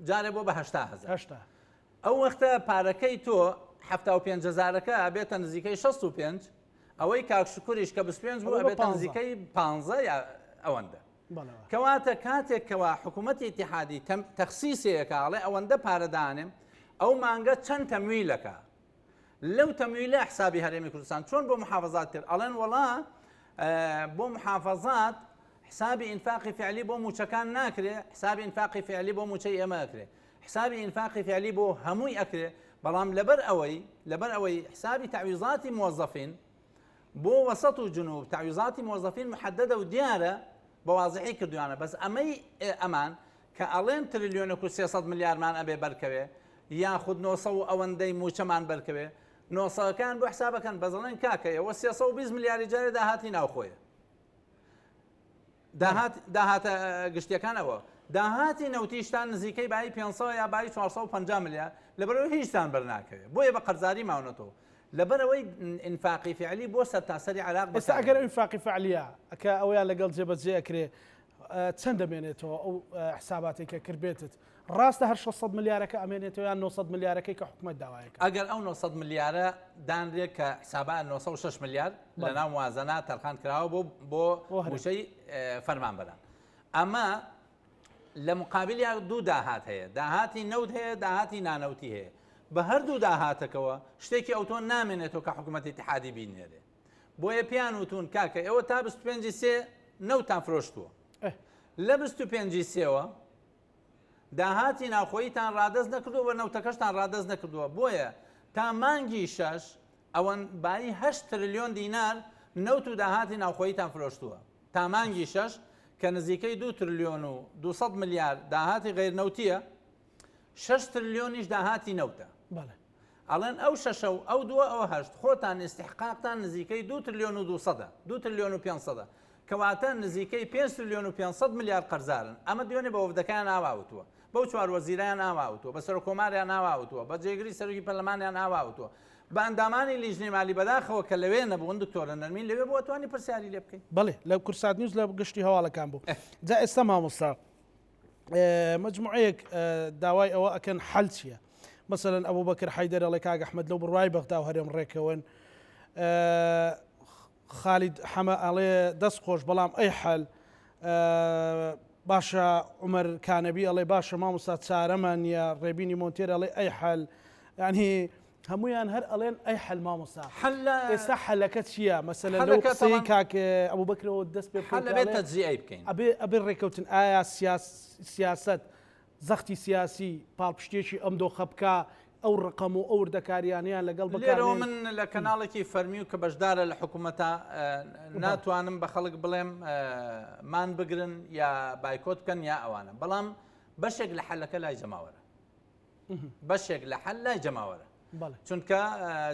B: جارێ بۆ بە 80 هەزار.
A: 80.
B: ئەو وەختە پارەکەی تۆ 75 هەزارەکە ئەبێتە نزیکەی 65، ئەوەی کاک شکریش کە 25 بوو ئەبێتە نزیکەی 15 یا ئەوەندە. کەواتە کاتێک کەوا حکوومەتی ئیتیحادی تەخسیسێکە ئەڵێ ئەوەندە پارە دانێم ئەو مانگە چەند تەمویلەکە لەو تەمویلە حسابی هەرێمی کوردستان چۆن بۆ محافظات کرد ئەڵێن وەڵا بۆ محافظات حسابی ئینفاقی فعلی بۆ موچەکان ناکرێ حسابی ئینفاقی فعلی بۆ موچەی ئێمە ئەکرێ حسابی ئینفاقی فعلی بۆ هەمووی ئەکرێ بەڵام لەبەر ئەوەی لەبەر ئەوەی حسابی تعویزاتی موظفین بۆ وەسەت و جنوب تەعویزاتی مۆزەفین محەدەدە و دیارە بە وازحی کردویانە بەس ئەمەی ئەمان کە ئەڵێن ترلیۆنێک و 300 ملیارمان ئەبێ بەرکەوێ یاخود 900 و ئەوەندەی موچەمان بەرکەوێ نۆسەکان بۆ حسابەکەن بەس ئەڵێن کاکە ئێوە 320 ملیاری جارێ داهاتی ناوخۆیە داهات داهاتە گشتیەکان ئەوە داهاتی نەوتیشتان نزیکەی بایی 500 یا بایی 450 ملیار لەبەرەوە هیچتان بەرناکەوێت بۆیە بە قەرزاری ماونەتەوە لەبەرئەوەی ئینفاقی فعلی بۆ سەرتاسەری عێراق
A: ئێستا ئەگەر ئەو ئینفاقی فعلیە کە ئەویان لەگەڵ جێبەجێ ئەکرێ چەند دەمێنێتەوە ئەو حساباتێک کە کردبێتت ڕاستە هەر 600 ملیارەکە ئەمێنێتەوە یان 900 ملیارەکەی کە حکومەت داوایەکە
B: ئەگەر ئەو 900 ملیارە دانرێت کە حسابە 906 ملیار لە ناو موازنە تەرخان کراوە بۆ بۆ مووچەی فەرمانبەران ئەمە لە مقابلیا دوو داهات هەیە، داهاتی نەوت هەیە، داهاتی نانەوتی هەیە. بە هەردوو داهاتەکەوە شتێکی ئەوتۆ نامێنێتەوە کە حکوومەتی ئیتیحادی بینێرێ. بۆیە پێیان وتوون کاکە ئێوە تا 25 ی سێ نەوتان فرۆشتووە. لە 25 ی سێوە داهاتی ناوخۆییتان ڕادەست نەکردووە و نەوتەکەشتان ڕادەست نەکردووە. بۆیە تا مانگی شەش ئەوەن بایی هەشت ترلیۆن دینار نەوت و داهاتی ناوخۆییتان فرۆشتووە. تا مانگی شەش کە نزیکەی دوو ترلیۆن و 200 ملیار داهاتی غەیر نەوتییە، شەش ترلیۆنیش داهاتی نەوتە. ئەڵێن ئەو شەشە و ئەو دووە ئەوە هەشت، خۆتان ئیستیحقاقتان نزیکەی دوو ترلیۆن و دووسەدە، دوو ترلیۆن و پێنجسەدە. کەواتە نزیکەی پێنج ترلیۆن و 500 ملیار قەرزارن. ئەمە دوێنێ بە وەفدەکەیان ئاوا وتووە. بەو چوار وەزیرەیان ئاوا وتووە، بە سەرۆککۆماریان ئاوا وتووە، بە جێگری سەرۆکی پەرلەمانیان ئاوا وتووە. بە ئەندامانی لیژنەی مالی بەداخەوە کە لەوێ نەبوون دکتۆرە نەرمین لەوێ بووە توانی پرسیاری لێ بکەین.
A: بەڵێ لە کوردسات نیوز لە گشتی هەواڵەکان بوو. جا ئێستا مامۆستا مجموعەیەک داوای ئەوە ئەکەن حەل چییە؟ مەسەلەن ئەبوبەکر حەیدەر ئەڵێ کاک ئەحمەد لەو بڕوای بەغدا و هەرێم ڕێکەون. خالید حەمە ئەڵێ دەست خۆش بەڵام ئەی حەل باشە عومەر کانەبی ئەڵێ باشە مامۆستا چارەمان نییە ڕێبینی مۆنتێر ئەڵێ ئەی حەل یعنی هەمویان هەر ئەڵێن ئەی حەل مامۆستا ئێستا حەلەکە چییە مەسەلەن لەو قسەی کاک ئەبوبەکرەوە دەست پێ بکەین
B: حەل ئەبێت تەجزیەی بکەین
A: ئەبێ ئەبێ ڕێکەوتن ئایا سیاسەت زەختی سیاسی پاڵپشتیەکی ئەم دۆخە بکا، ئەو ڕەقەم و ئەو وردەکاریانەیان لەگەڵ بکا.
B: لێرەوە من لە کەناڵێکی فەرمی و کە بەشدارە لە حکوومەتە ناتوانم بە خەڵک بڵێم مان بگرن یا بایکۆت بکەن یا ئەوانە بەڵام بەشێک لە حەلەکە لای جەماوەرە بەشێک لە حەل لای جەماوەرە چونکە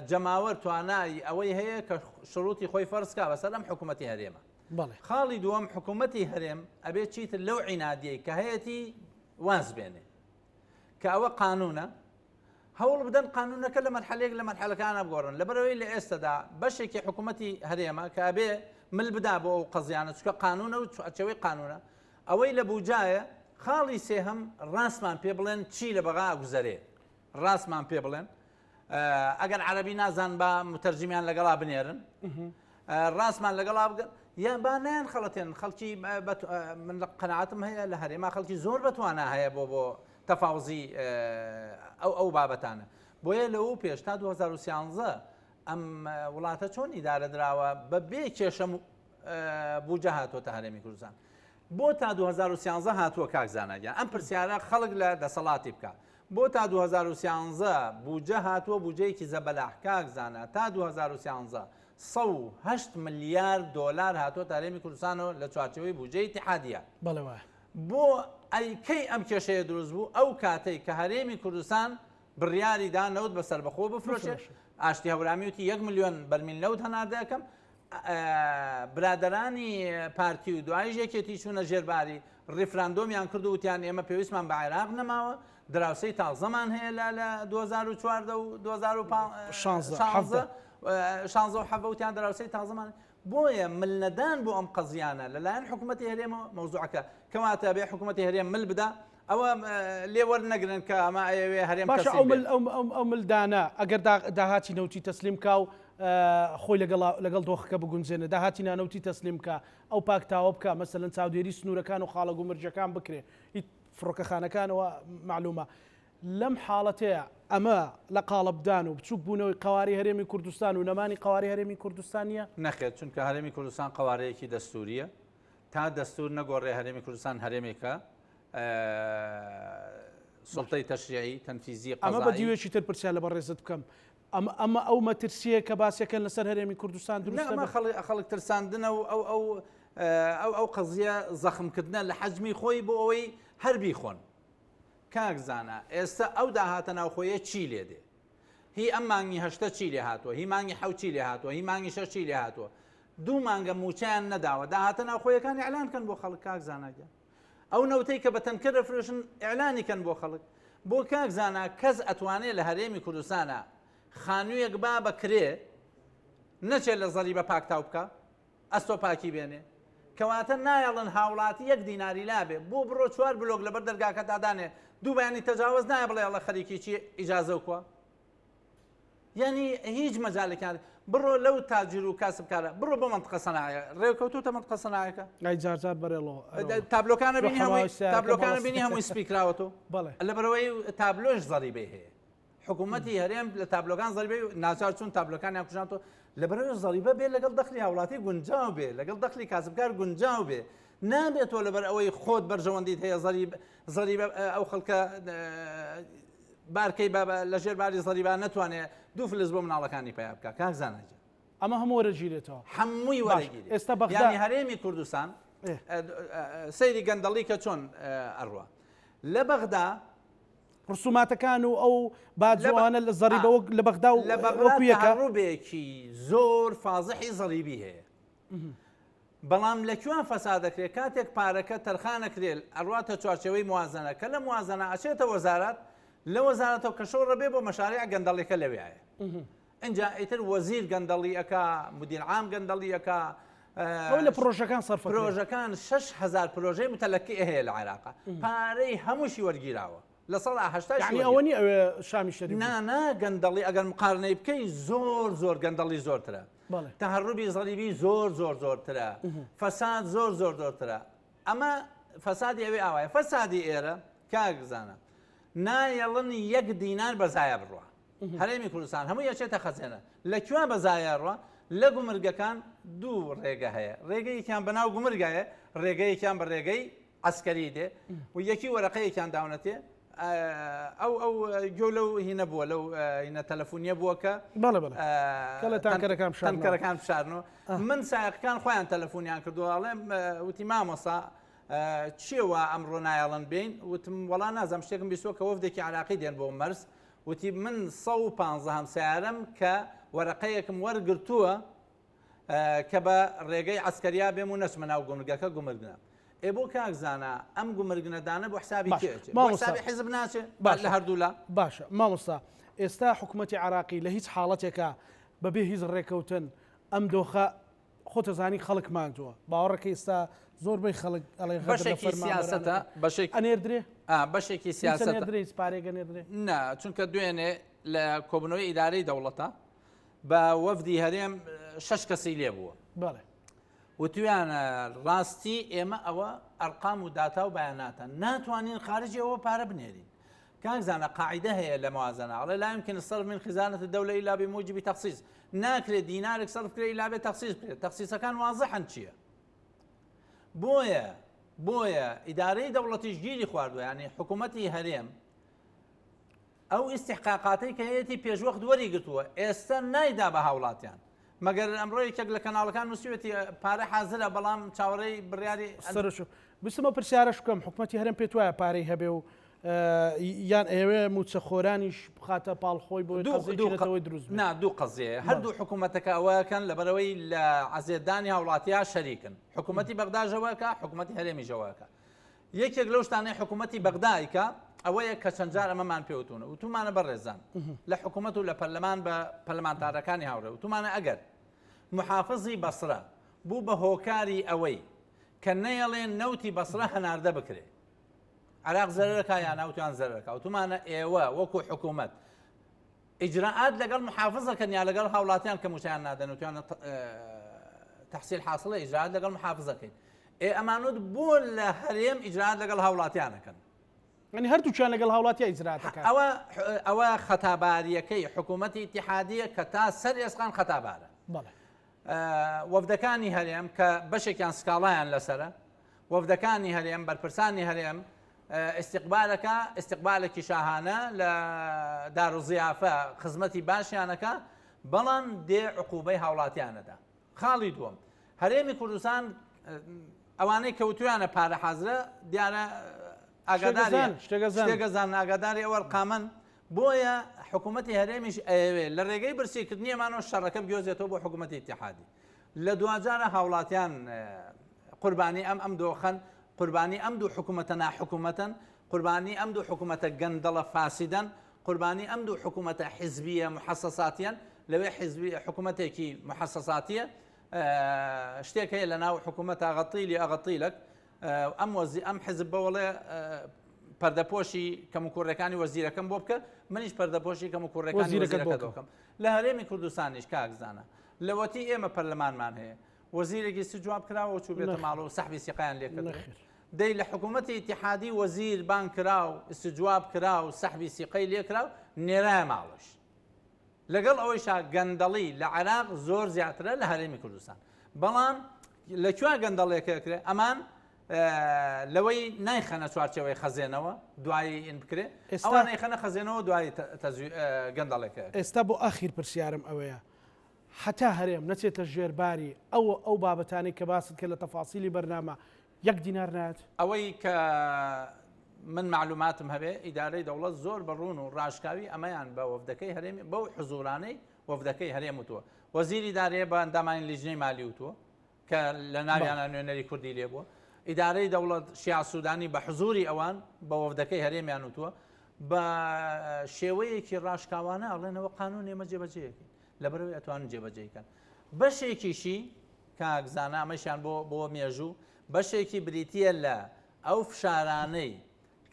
B: جەماوەر توانایی ئەوەی هەیە کە شروتی خۆی فەرزکا بەسەر ئەم حکوومەتی هەرێمە خاڵی دووەم حکوومەتی هەرێم ئەبێت چیتر لەو عینادیەی کە هەیەتی واز بێنێ کە ئەوە قانونە هەوڵ بدەن قانونەکە لە مەرحەلێک لە مەرحەلەکانە بگۆڕن لەبەرەوەی لە ئێستادا بەشێکی حکوومەتی هەرێمە کە ئەبێ مل بدا بۆ ئەو قەزیانە چکە قانونە و چوارچێوەی قانونە ئەوەی لە بوجایە خاڵی سێهەم ڕاستمان پێ بڵێن چی لە بەغا گوزەرێ ڕاستمان پێ بڵێن ئەگەر عەربی نازان با متەرجمیان لەگەڵا بنێرن ڕاستمان لەگەڵا بگەن یان با نیان خەڵەتێن خەڵکی من لە قەنەعاتم هەیە لە هەرێما خەڵکی زۆر بەتوانا هەیە بۆ بۆ تەفاوزی ئەو ئەو بابەتانە بۆیە لەو پێش تا 2013 ئەم وڵاتە چۆن ئیدارە دراوە بە بێ کێشە بوجە هاتۆتە هەرێمی کوردستان بۆ تا 2013 هاتووە کاک زانا گیان ئەم پرسیارە خەڵک لە دەسەڵاتی بکە بۆ تا 2013 بوجە هاتووە بوجەیەکی زەبەلاح کاک زانا تا 2013 108 ملیار دۆلار هاتووە هەرێمی کوردستانەوە لە چوارچێوەی بوجەی ئیتیحادیە
A: بەڵێ وایە
B: بۆ ئەی کەی ئەم کێشەیە دروست بوو ئەو کاتەی کە هەرێمی کوردستان بڕیاری دا نەوت بە سەربەخۆ بفرۆشێت ئاشتی هەورامی وتی یەک ملیۆن بەرمیل نەوت هەناردە ئەکەم برادەرانی پارتی و دوایش یەکێتی چوونە ژێرباری. ڕیفراندۆمیان کرد و وتیان ئێمە پێویستمان بە عێراق نەماوە، دراوسێی تازەمان هەیە لە لە 2014 و 2016 16 و 17 وتیان دراوسێی تازەمان بۆیە ملنەدان بۆ ئەم قەزیانە لەلایەن حکوومەتی هەرێمەوە مەوزوعەکە کەواتە بێ حکوومەتی هەرێم مل بدا ئەوە لێ وەرنەگرن کە ئەمە ئەیەوێ هەرێم
A: باشە ئەو مل ئەو ملدانە ئەگەر داهاتی نەوتی تەسلیم کا و خۆی لەگەڵ لەگەڵ دۆخەکە بگونجێنێ داهاتی نانەوتی تەسلیم کا ئەو پاکتاوە بکا مەسەلەن چاودێری سنوورەکان و خاڵە گومرگەکان بکرێ هی فڕۆکەخانەکانەوە مەعلومە لەم حاڵەتەیە ئەمە لە قاڵبدان و بچوک بوونەوەی قەوارەی هەرێمی کوردستان و نەمانی قەوارەی هەرێمی کوردستان نییە؟
B: نەخێر چونکە هەرێمی کوردستان قەوارەیەکی دەستوورییە تا دەستور نەگۆڕێ هەرێمی کوردستان هەرێمێکە سڵتەی تەشریعی تەنفیزی
A: ئەمە بە دیوێکی تر پرسیار لە بەڕێزت بکەم ئەمە ئەمە ئەو مەترسیە کە باسەکەن لەسەر هەرێمی کوردستان دروست
B: ئەمە خەڵک خەڵک ترساندنە و ئەو ئەو ئەو ئەو قەزیە زەخمکردنە لە حەجمی خۆی بۆ ئەوەی هەر بیخۆن کاک زانا ئێستا ئەو داهاتە ناوخۆیە چی لێ دێ هی ئەم مانگی هەشتە چی لێ هاتووە هی مانگی حەوت چی لێ هاتووە هی مانگی شەش چی لێ هاتووە دوو مانگە مووچەیان نەداوە داهاتە ناوخۆیەکان ئیعلان کەن بۆ خەڵک کاک زانا گیان ئەو نەوتەی کە بە تەنکەر دەفرۆشن ئیعلانی کەن بۆ خەڵک بۆ کاک زانا کەس ئەتوانێ لە هەرێمی کوردستانە خانوویەک با بە کرێ نەچێت لە زەریبە پاکتاو بکە ئەستۆ پاکی بێنێ کەواتە نایەڵن هاوڵاتی یەک دیناری لابێ بۆ بڕۆ چوار بلۆک لەبەر دەرگاکەتا دانێ دوو بەیانی تەجاوز نایە بڵێ ئەڵە خەریکی چی ئیجازە و کوا یعنی هیچ مەجالێکیان بڕۆ لەو تاجر و کاسبکارە بڕۆ بۆ منطقە سەنایە ڕێکەوتوتە منطقە سەنایەکە
A: ئەی جار جار بەرێڵەوە
B: تابلۆکانە بینی هەمووی تابلۆکانە بینی هەمووی سپی کراوەتەوە
A: بەڵێ
B: لەبەرەوەی تابلۆش زەریبەی هەیە حکوومەتی هەرێم لە تابلۆکان زەریبەی ناچار چوون تابلۆکانیان کوژانەوە لەبەرەوەی زەریبە بێ لەگەڵ دەخلی هاوڵاتی گونجاو بێ لەگەڵ دەخلی کاسبکار گونجاو بێ نابێت تۆ لەبەر ئەوەی خۆت بەرژەوەندیت هەیە زەریب زەریبە ئەو خەڵکە بارکەی لە ژێر باری زەریبا نەتوانێت دوو فلس بۆ مناڵەکانی پیا بکە کاک زانا گیان
A: ئەمە هەموو وەرەگیرێتەوە
B: هەمووی وەرەگیرێت
A: ئێستا بەغدا
B: یانی هەرێمی کوردستان سەیری گەندەڵی کە چۆن ئەڕوا لە بەغدا
A: ڕسوماتەکان و ئەو باجوانە لە زەریبە وەک لە بەغدا و
B: لە بەغدا تهڕوبێکی زۆر فازحی زەریبی هەیە بەڵام لە کوێ فەساد دەکرێت کاتێک پارەکە تەرخانەکرێت ئەڕواتە چوارچێوەی موازنە کە لە موازنە ئەچێتە وەزارەت لە وەزارەتەوە کە شۆڕە بێ بۆ مەشاریع گەندەڵیەکە لەوێایە ئینجا ئیتر وەزیر گەندەڵی ئەکا مدیر عام گەندەڵی ئەکا
A: ئەوەی لە پرۆژەکان سەرف ئەکرێت.
B: پرۆژەکان 6000 پرۆژەی متەلەکئ هەیە لە عێراق پارەی هەمووشی وەرگیراوە 80%
A: یعنی ئەوە نیە ئەوێ شامی شەریف
B: نا نا گەندەڵی ئەگەر مقارنەی بکەی زۆر زۆر گەندەڵی زۆرترە تهڕوبی زەریبی زۆر زۆر زۆرترە فەساد زۆر زۆر زۆرترە ئەمە فەسادی ئەوێ ئاوایە فەسادی ئێرە کاک زانا نایەڵن یەک دینار بە زایە بڕوا هەرێمی کوردستان هەمووی ئەچێتە خەزێنە لە کوێ بە زایە ڕوا لە گومرگەکان دوو ڕێگە هەیە ڕێگەیەکیان بەناو گومرگایە ڕێگەیەکیان بە ڕێگەی عسکەری دێ و یەکی وەرەقەیەکیان داونەتێ ئەو ئەو گۆ لەو هینە بووە لەو هینە تەلەفۆنیە بووە کە
A: بەڵێ بەڵێ کە لە تانکەرەکان
B: تانکەرەکان بشارنەوە من سایەقەکان خۆیان تەلەفۆنیان کردووە ئەڵێم وتی مامۆسا چییە وا ئەمڕۆ نایەڵن بین وتم وەڵا نازم شتێکم بیستوە کە وەفدێکی عراقی دێن بۆ مەرز وتی من 115 هەم سیارەم کە وەرەقەیەکم وەرگرتووە کە بە ڕێگەی عەسکەریا بێم و نەچمە ناو گومرگەکە گومرگنە ئێ بۆ کاک زانا ئەم گومرگنەدانە بۆ حسابی کێ ئەچێ بۆ حسابی حیزب ناچێ
A: باشە
B: لە هەردوولا
A: باشە مامۆستا ئێستا حکوومەتی عراقی لە هیچ حاڵەتێکا بەبێ هیچ ڕێکەوتن ئەم دۆخە خۆتەزانی خەڵک ماندووە باوەڕەکە ئێستا زۆربەی خەڵک ئەڵێ غەدر لە
B: بەشێکی سیاسەتە
A: فەرمانبەرانەکە
B: بەشێک
A: ئەنێردرێ
B: ئا بەشێکی
A: هیچ
B: سیاسەتە
A: ئەنێردرێ هیچ پارێک ئەنێردرێ
B: نا چونکە دوێنێ لە کۆبوونەوەی ئیدارەی دەوڵەتە بە وەفدی هەرێم شەش کەسی لێ بووە.
A: بەڵێ.
B: وتویانە ڕاستی ئێمە ئەوە ئەرقام و داتا و بەیاناتە ناتوانین خارجی ئەوە پارە بنێرین. کاک زانا قاعدە هەیە لە موازنە ئەڵێ لا يمكن الصرف من خزانة الدولة إلا بموجب تخصيص ناکرێت دینارێک سەرف کرێ ئیلا بێ تەخسیس بکرێت تەخسیسەکان وازحن چییە بۆیە بۆیە ئیدارەی دەوڵەتیش گیری خواردوە یعنی حکوومەتی هەرێم ئەو ئیستیحقاقاتەی کە هەیەتی پێشوەخت وەری گرتووە ئێستا نایدا بە هاوڵاتیان مەگەر ئەمڕۆ یەکێک لە کەناڵەکان نووسیوێتی پارە حازرە بەڵام چاوەڕێی بڕیاری
A: سەرش بسمە پرسیارەش بکەم حکومەتی هەرێم پێت وایە پارەی هەبێ و یان ئەوێ موچەخۆرانیش بخاتە پاڵ خۆی بۆ دووەوەی دروست
B: نا دوو قەزیە هەردوو حکوومەتەکە ئەوەکەن لەبەرەوەی لە عەزێتدانی هاوڵاتیا شەریکن حکوومەتی بەغداژەوەکە حکوومەتی هەرێمیشەوەکە. یەکێک لەو شتانەی حکوومەتی بەغدا ئەیکا ئەوەیە کە چەند جار ئەمەمان پێوتونە وتومانە بەڕێزان لە حکوومەت و لە پەرلەمان بە پەرلەمانتارەکانی هاوڕێ وتومانە ئەگەر محافزی بەسرە بوو بە هۆکاری ئەوەی کە نەیەڵێ نەوتی بەسرە هەناردە بکرێ عراق زەرەکە یان ناوتیان زەرەکە وتومانە ئێوە وەکو حکوومەت ئیجرائات لەگەڵ محافزەکەن یا لەگەڵ هاوڵاتیان کە موچەیان نادەن و توانە تحصیل حاصلە ئیجرائات لەگەڵ محافزەکەین ئێ ئەمانوت بۆ لە هەرێم ئیجرائات لەگەڵ هاوڵاتیانەکەن
A: یعنی هەردووکیان لەگەڵ هاوڵاتی ئیجراتەکە
B: ئەوە ئەوە خەتاباریەکەی حکوومەتی ئیتیحادیە کە تا سەر ئێسقان خەتابارە
A: بەڵێ
B: وەفدەکانی هەرێم کە بەشێکیان سکاڵایان لەسرە وەفدەکانی هەرێم، بەرپرسانی هەرێم ئیستیقبالەکە ئیستیقبالێکی شاهانە لە داروزیافە خزمەتی باشیانەکە بەڵام دێ عقوبەی هاوڵاتیانەدا. خاڵی دووەم هەرێمی کوردستان ئەوانەی کەوتویانە پارە حازرە دیارە ئاگاداری شتێکەزان ئاگاداری ئەوە قامن بۆیە حکوومەتی هەرێمیش ئەیەوێ لە ڕێگەی برسیکردنیەمانەوە شەڕەکە بگوێزێتەوە بۆ حکوومەتی ئیتیحادی لە دواجارا هاوڵاتیان قوربانی ئەم ئەم دۆخەن، قوربانی ئەم دوو حکومەتە ناحکومەتەن، قوربانی ئەم دوو حکومەتە گەندەڵە فاسیدەن، قوربانی ئەم دوو حکومەتە حیزبیە محەسەساتیەن، لەوێ حیزبی حکومەتێکی محەسەساتیە شتێک هەیە لە ناو حکومەتە غەتیلی ئەغەتیلەک ئەم وەزی ئەم حزب بەوەڵێ پەردەپۆشی کەموکوڕەکانی وەزیرەکەم بۆ بکە منیش پەردەپۆشی کەموکوڕەکانی وەزیرەکە دەکەم لە هەرێمی کوردستانیش کاک زانا لەوەتی ئێمە پەرلەمانمان هەیە وەزیرێکی سجواب کراوە و چووبێتە ماڵەوە سەحبی سیقایان لێ کردووە دەی لە حکوومەتی ئیتیحادی وەزیر بانگ کرا و استجواب کرا و سەحبی سیقەی لێ کرا و نێرایە ماڵش لەگەڵ ئەوەیشا گەندەڵی لە عێراق زۆر زیاترە لە هەرێمی کوردستان بەڵام لە کوێ گەندەڵێکە کرێ ئەمان لەوەی نایخەنە چوارچێوەی خەزێنەوە دوایی ئین بکرێ ئێستا نایخەنە خەزێنەوە دوایی گەندەڵێکە.
A: ئێستا بۆ ئاخیر پرسیارم ئەوەیە هەتا هەرێم نەچێتە ژێر باری ئەو ئەو بابەتانەی کە باست کرد لە تەفاسیلی بەرنامە یەک دینار نایەت؟
B: ئەوەی کە من مەعلوماتم هەبێ ئیدارەی دەوڵەت زۆر بە ڕوون و ڕاشکاوی ئەمەیان بە وەفدەکەی هەرێمی بەو حزوورانەی وەفدەکەی هەرێم وتووە وەزیری دارەیە بە ئەندامانی لیژنەی مالی وتووە کە لە ناویانە نوێنەری کوردی لێ بووە ئیدارەی دەوڵەت شیاع سوودانی بە حزوری ئەوان بە وەفدەکەی هەرێمیان وتووە بە شێوەیەکی ڕاشکاوانە ئەڵێنەوە قانون ئێمە جێبەجێەکەین لەبەرەوەی ئەتوانن جێبەجێکەن بەشێکیشی کاک زانا ئەمەشیان بۆ بۆ مێژوو بەشێکی بریتە لە ئەو فشارانەی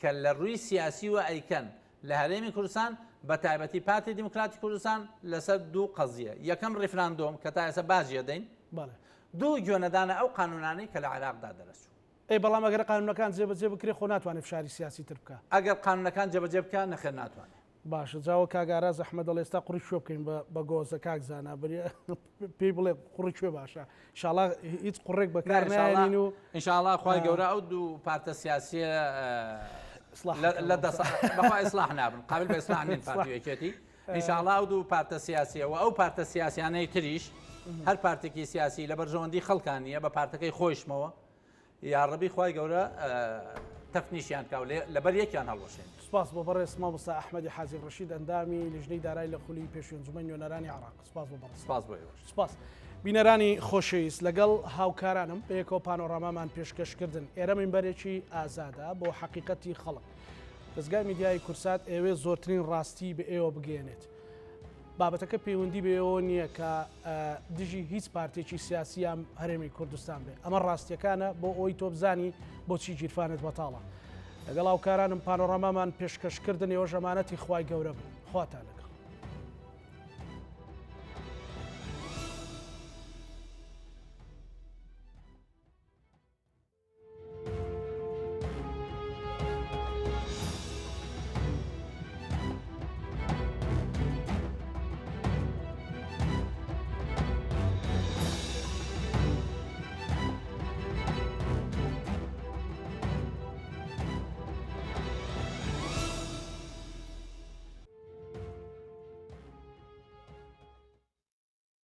B: کە لە ڕووی سیاسیوە ئەیکەن لە هەرێمی کوردستان بە تایبەتی پارتی دیموکراتی کوردستان لەسەر دوو قەزیە یەکەم ڕیفراندۆم کە تا ئێستا باجی ئەدەین
A: بەڵێ.
B: دوو گوێنەدانە ئەو قانونانەی کە لە عێراقدا دەرەچوو.
A: ئەی بەڵام ئەگەر قانونەکان جێبەجێ بکرێ خۆ ناتوانێ فشاری سیاسی تر بکا.
B: ئەگەر قانونەکان جێبەجێ بکا نەخێر ناتوانێ.
A: باشە جا وەک کاک ئاراز ئەحمەد دەڵێ ئێستا قوڕی کوێ بکەین بە بە گۆزە کاک زانا بری پێی بڵێ قوڕی کوێ باشە ئینشاڵا هیچ قوڕێک بەکار نایەنین و
B: ئینشاڵا خوای گەورە ئەو دوو پارتە سیاسیە لە دەسە بەخوا ئیسلاح نابن قابل بە ئیسلاح نین پارتی و یەکێتی ئینشاڵا ئەو دوو پارتە سیاسیە و ئەو پارتە سیاسیانەی تریش هەر پارتێکی سیاسی لە بەرژەوەندی خەڵکان نییە بە پارتەکەی خۆیشمەوە یاڕەبی خوای گەورە تەفنیشیان کا و لەبەر یەکیان هەڵوەشێنێ.
A: سوپاس بۆ بەڕێز مامۆستا ئەحمەدی حاجی ڕەشید ئەندامی لیژنەی دارای لە خولی پێشوی ئەنجومەنی نوێنەرانی عێراق. سوپاس بۆ بەڕێز.
B: سوپاس بۆ ئێوەش.
A: سوپاس. بینەرانی خۆشەویست لەگەڵ هاوکارانم بەیەکەوە پانۆرامامان پێشکەش کردن. ئێرە مینبەرێکی ئازادە بۆ حەقیقەتی خەڵک. دەزگای میدیایی کوردسات ئەیەوێت زۆرترین ڕاستی بە ئێوە بگەیەنێت. بابەتەکە پەیوەندی بەوەوە نییە کە دژی هیچ پارتێکی سیاسی یان هەرێمی کوردستان بێ ئەمە ڕاستیەکانە بۆ ئەوی تۆ بزانی بۆچی گیرفانت بەتاڵە لەگەڵ هاوکارانم پانۆرامامان پێشکەشکردن ئێوەش ئەمانەتی خوای گەورە بن خواتان لەگەڵ.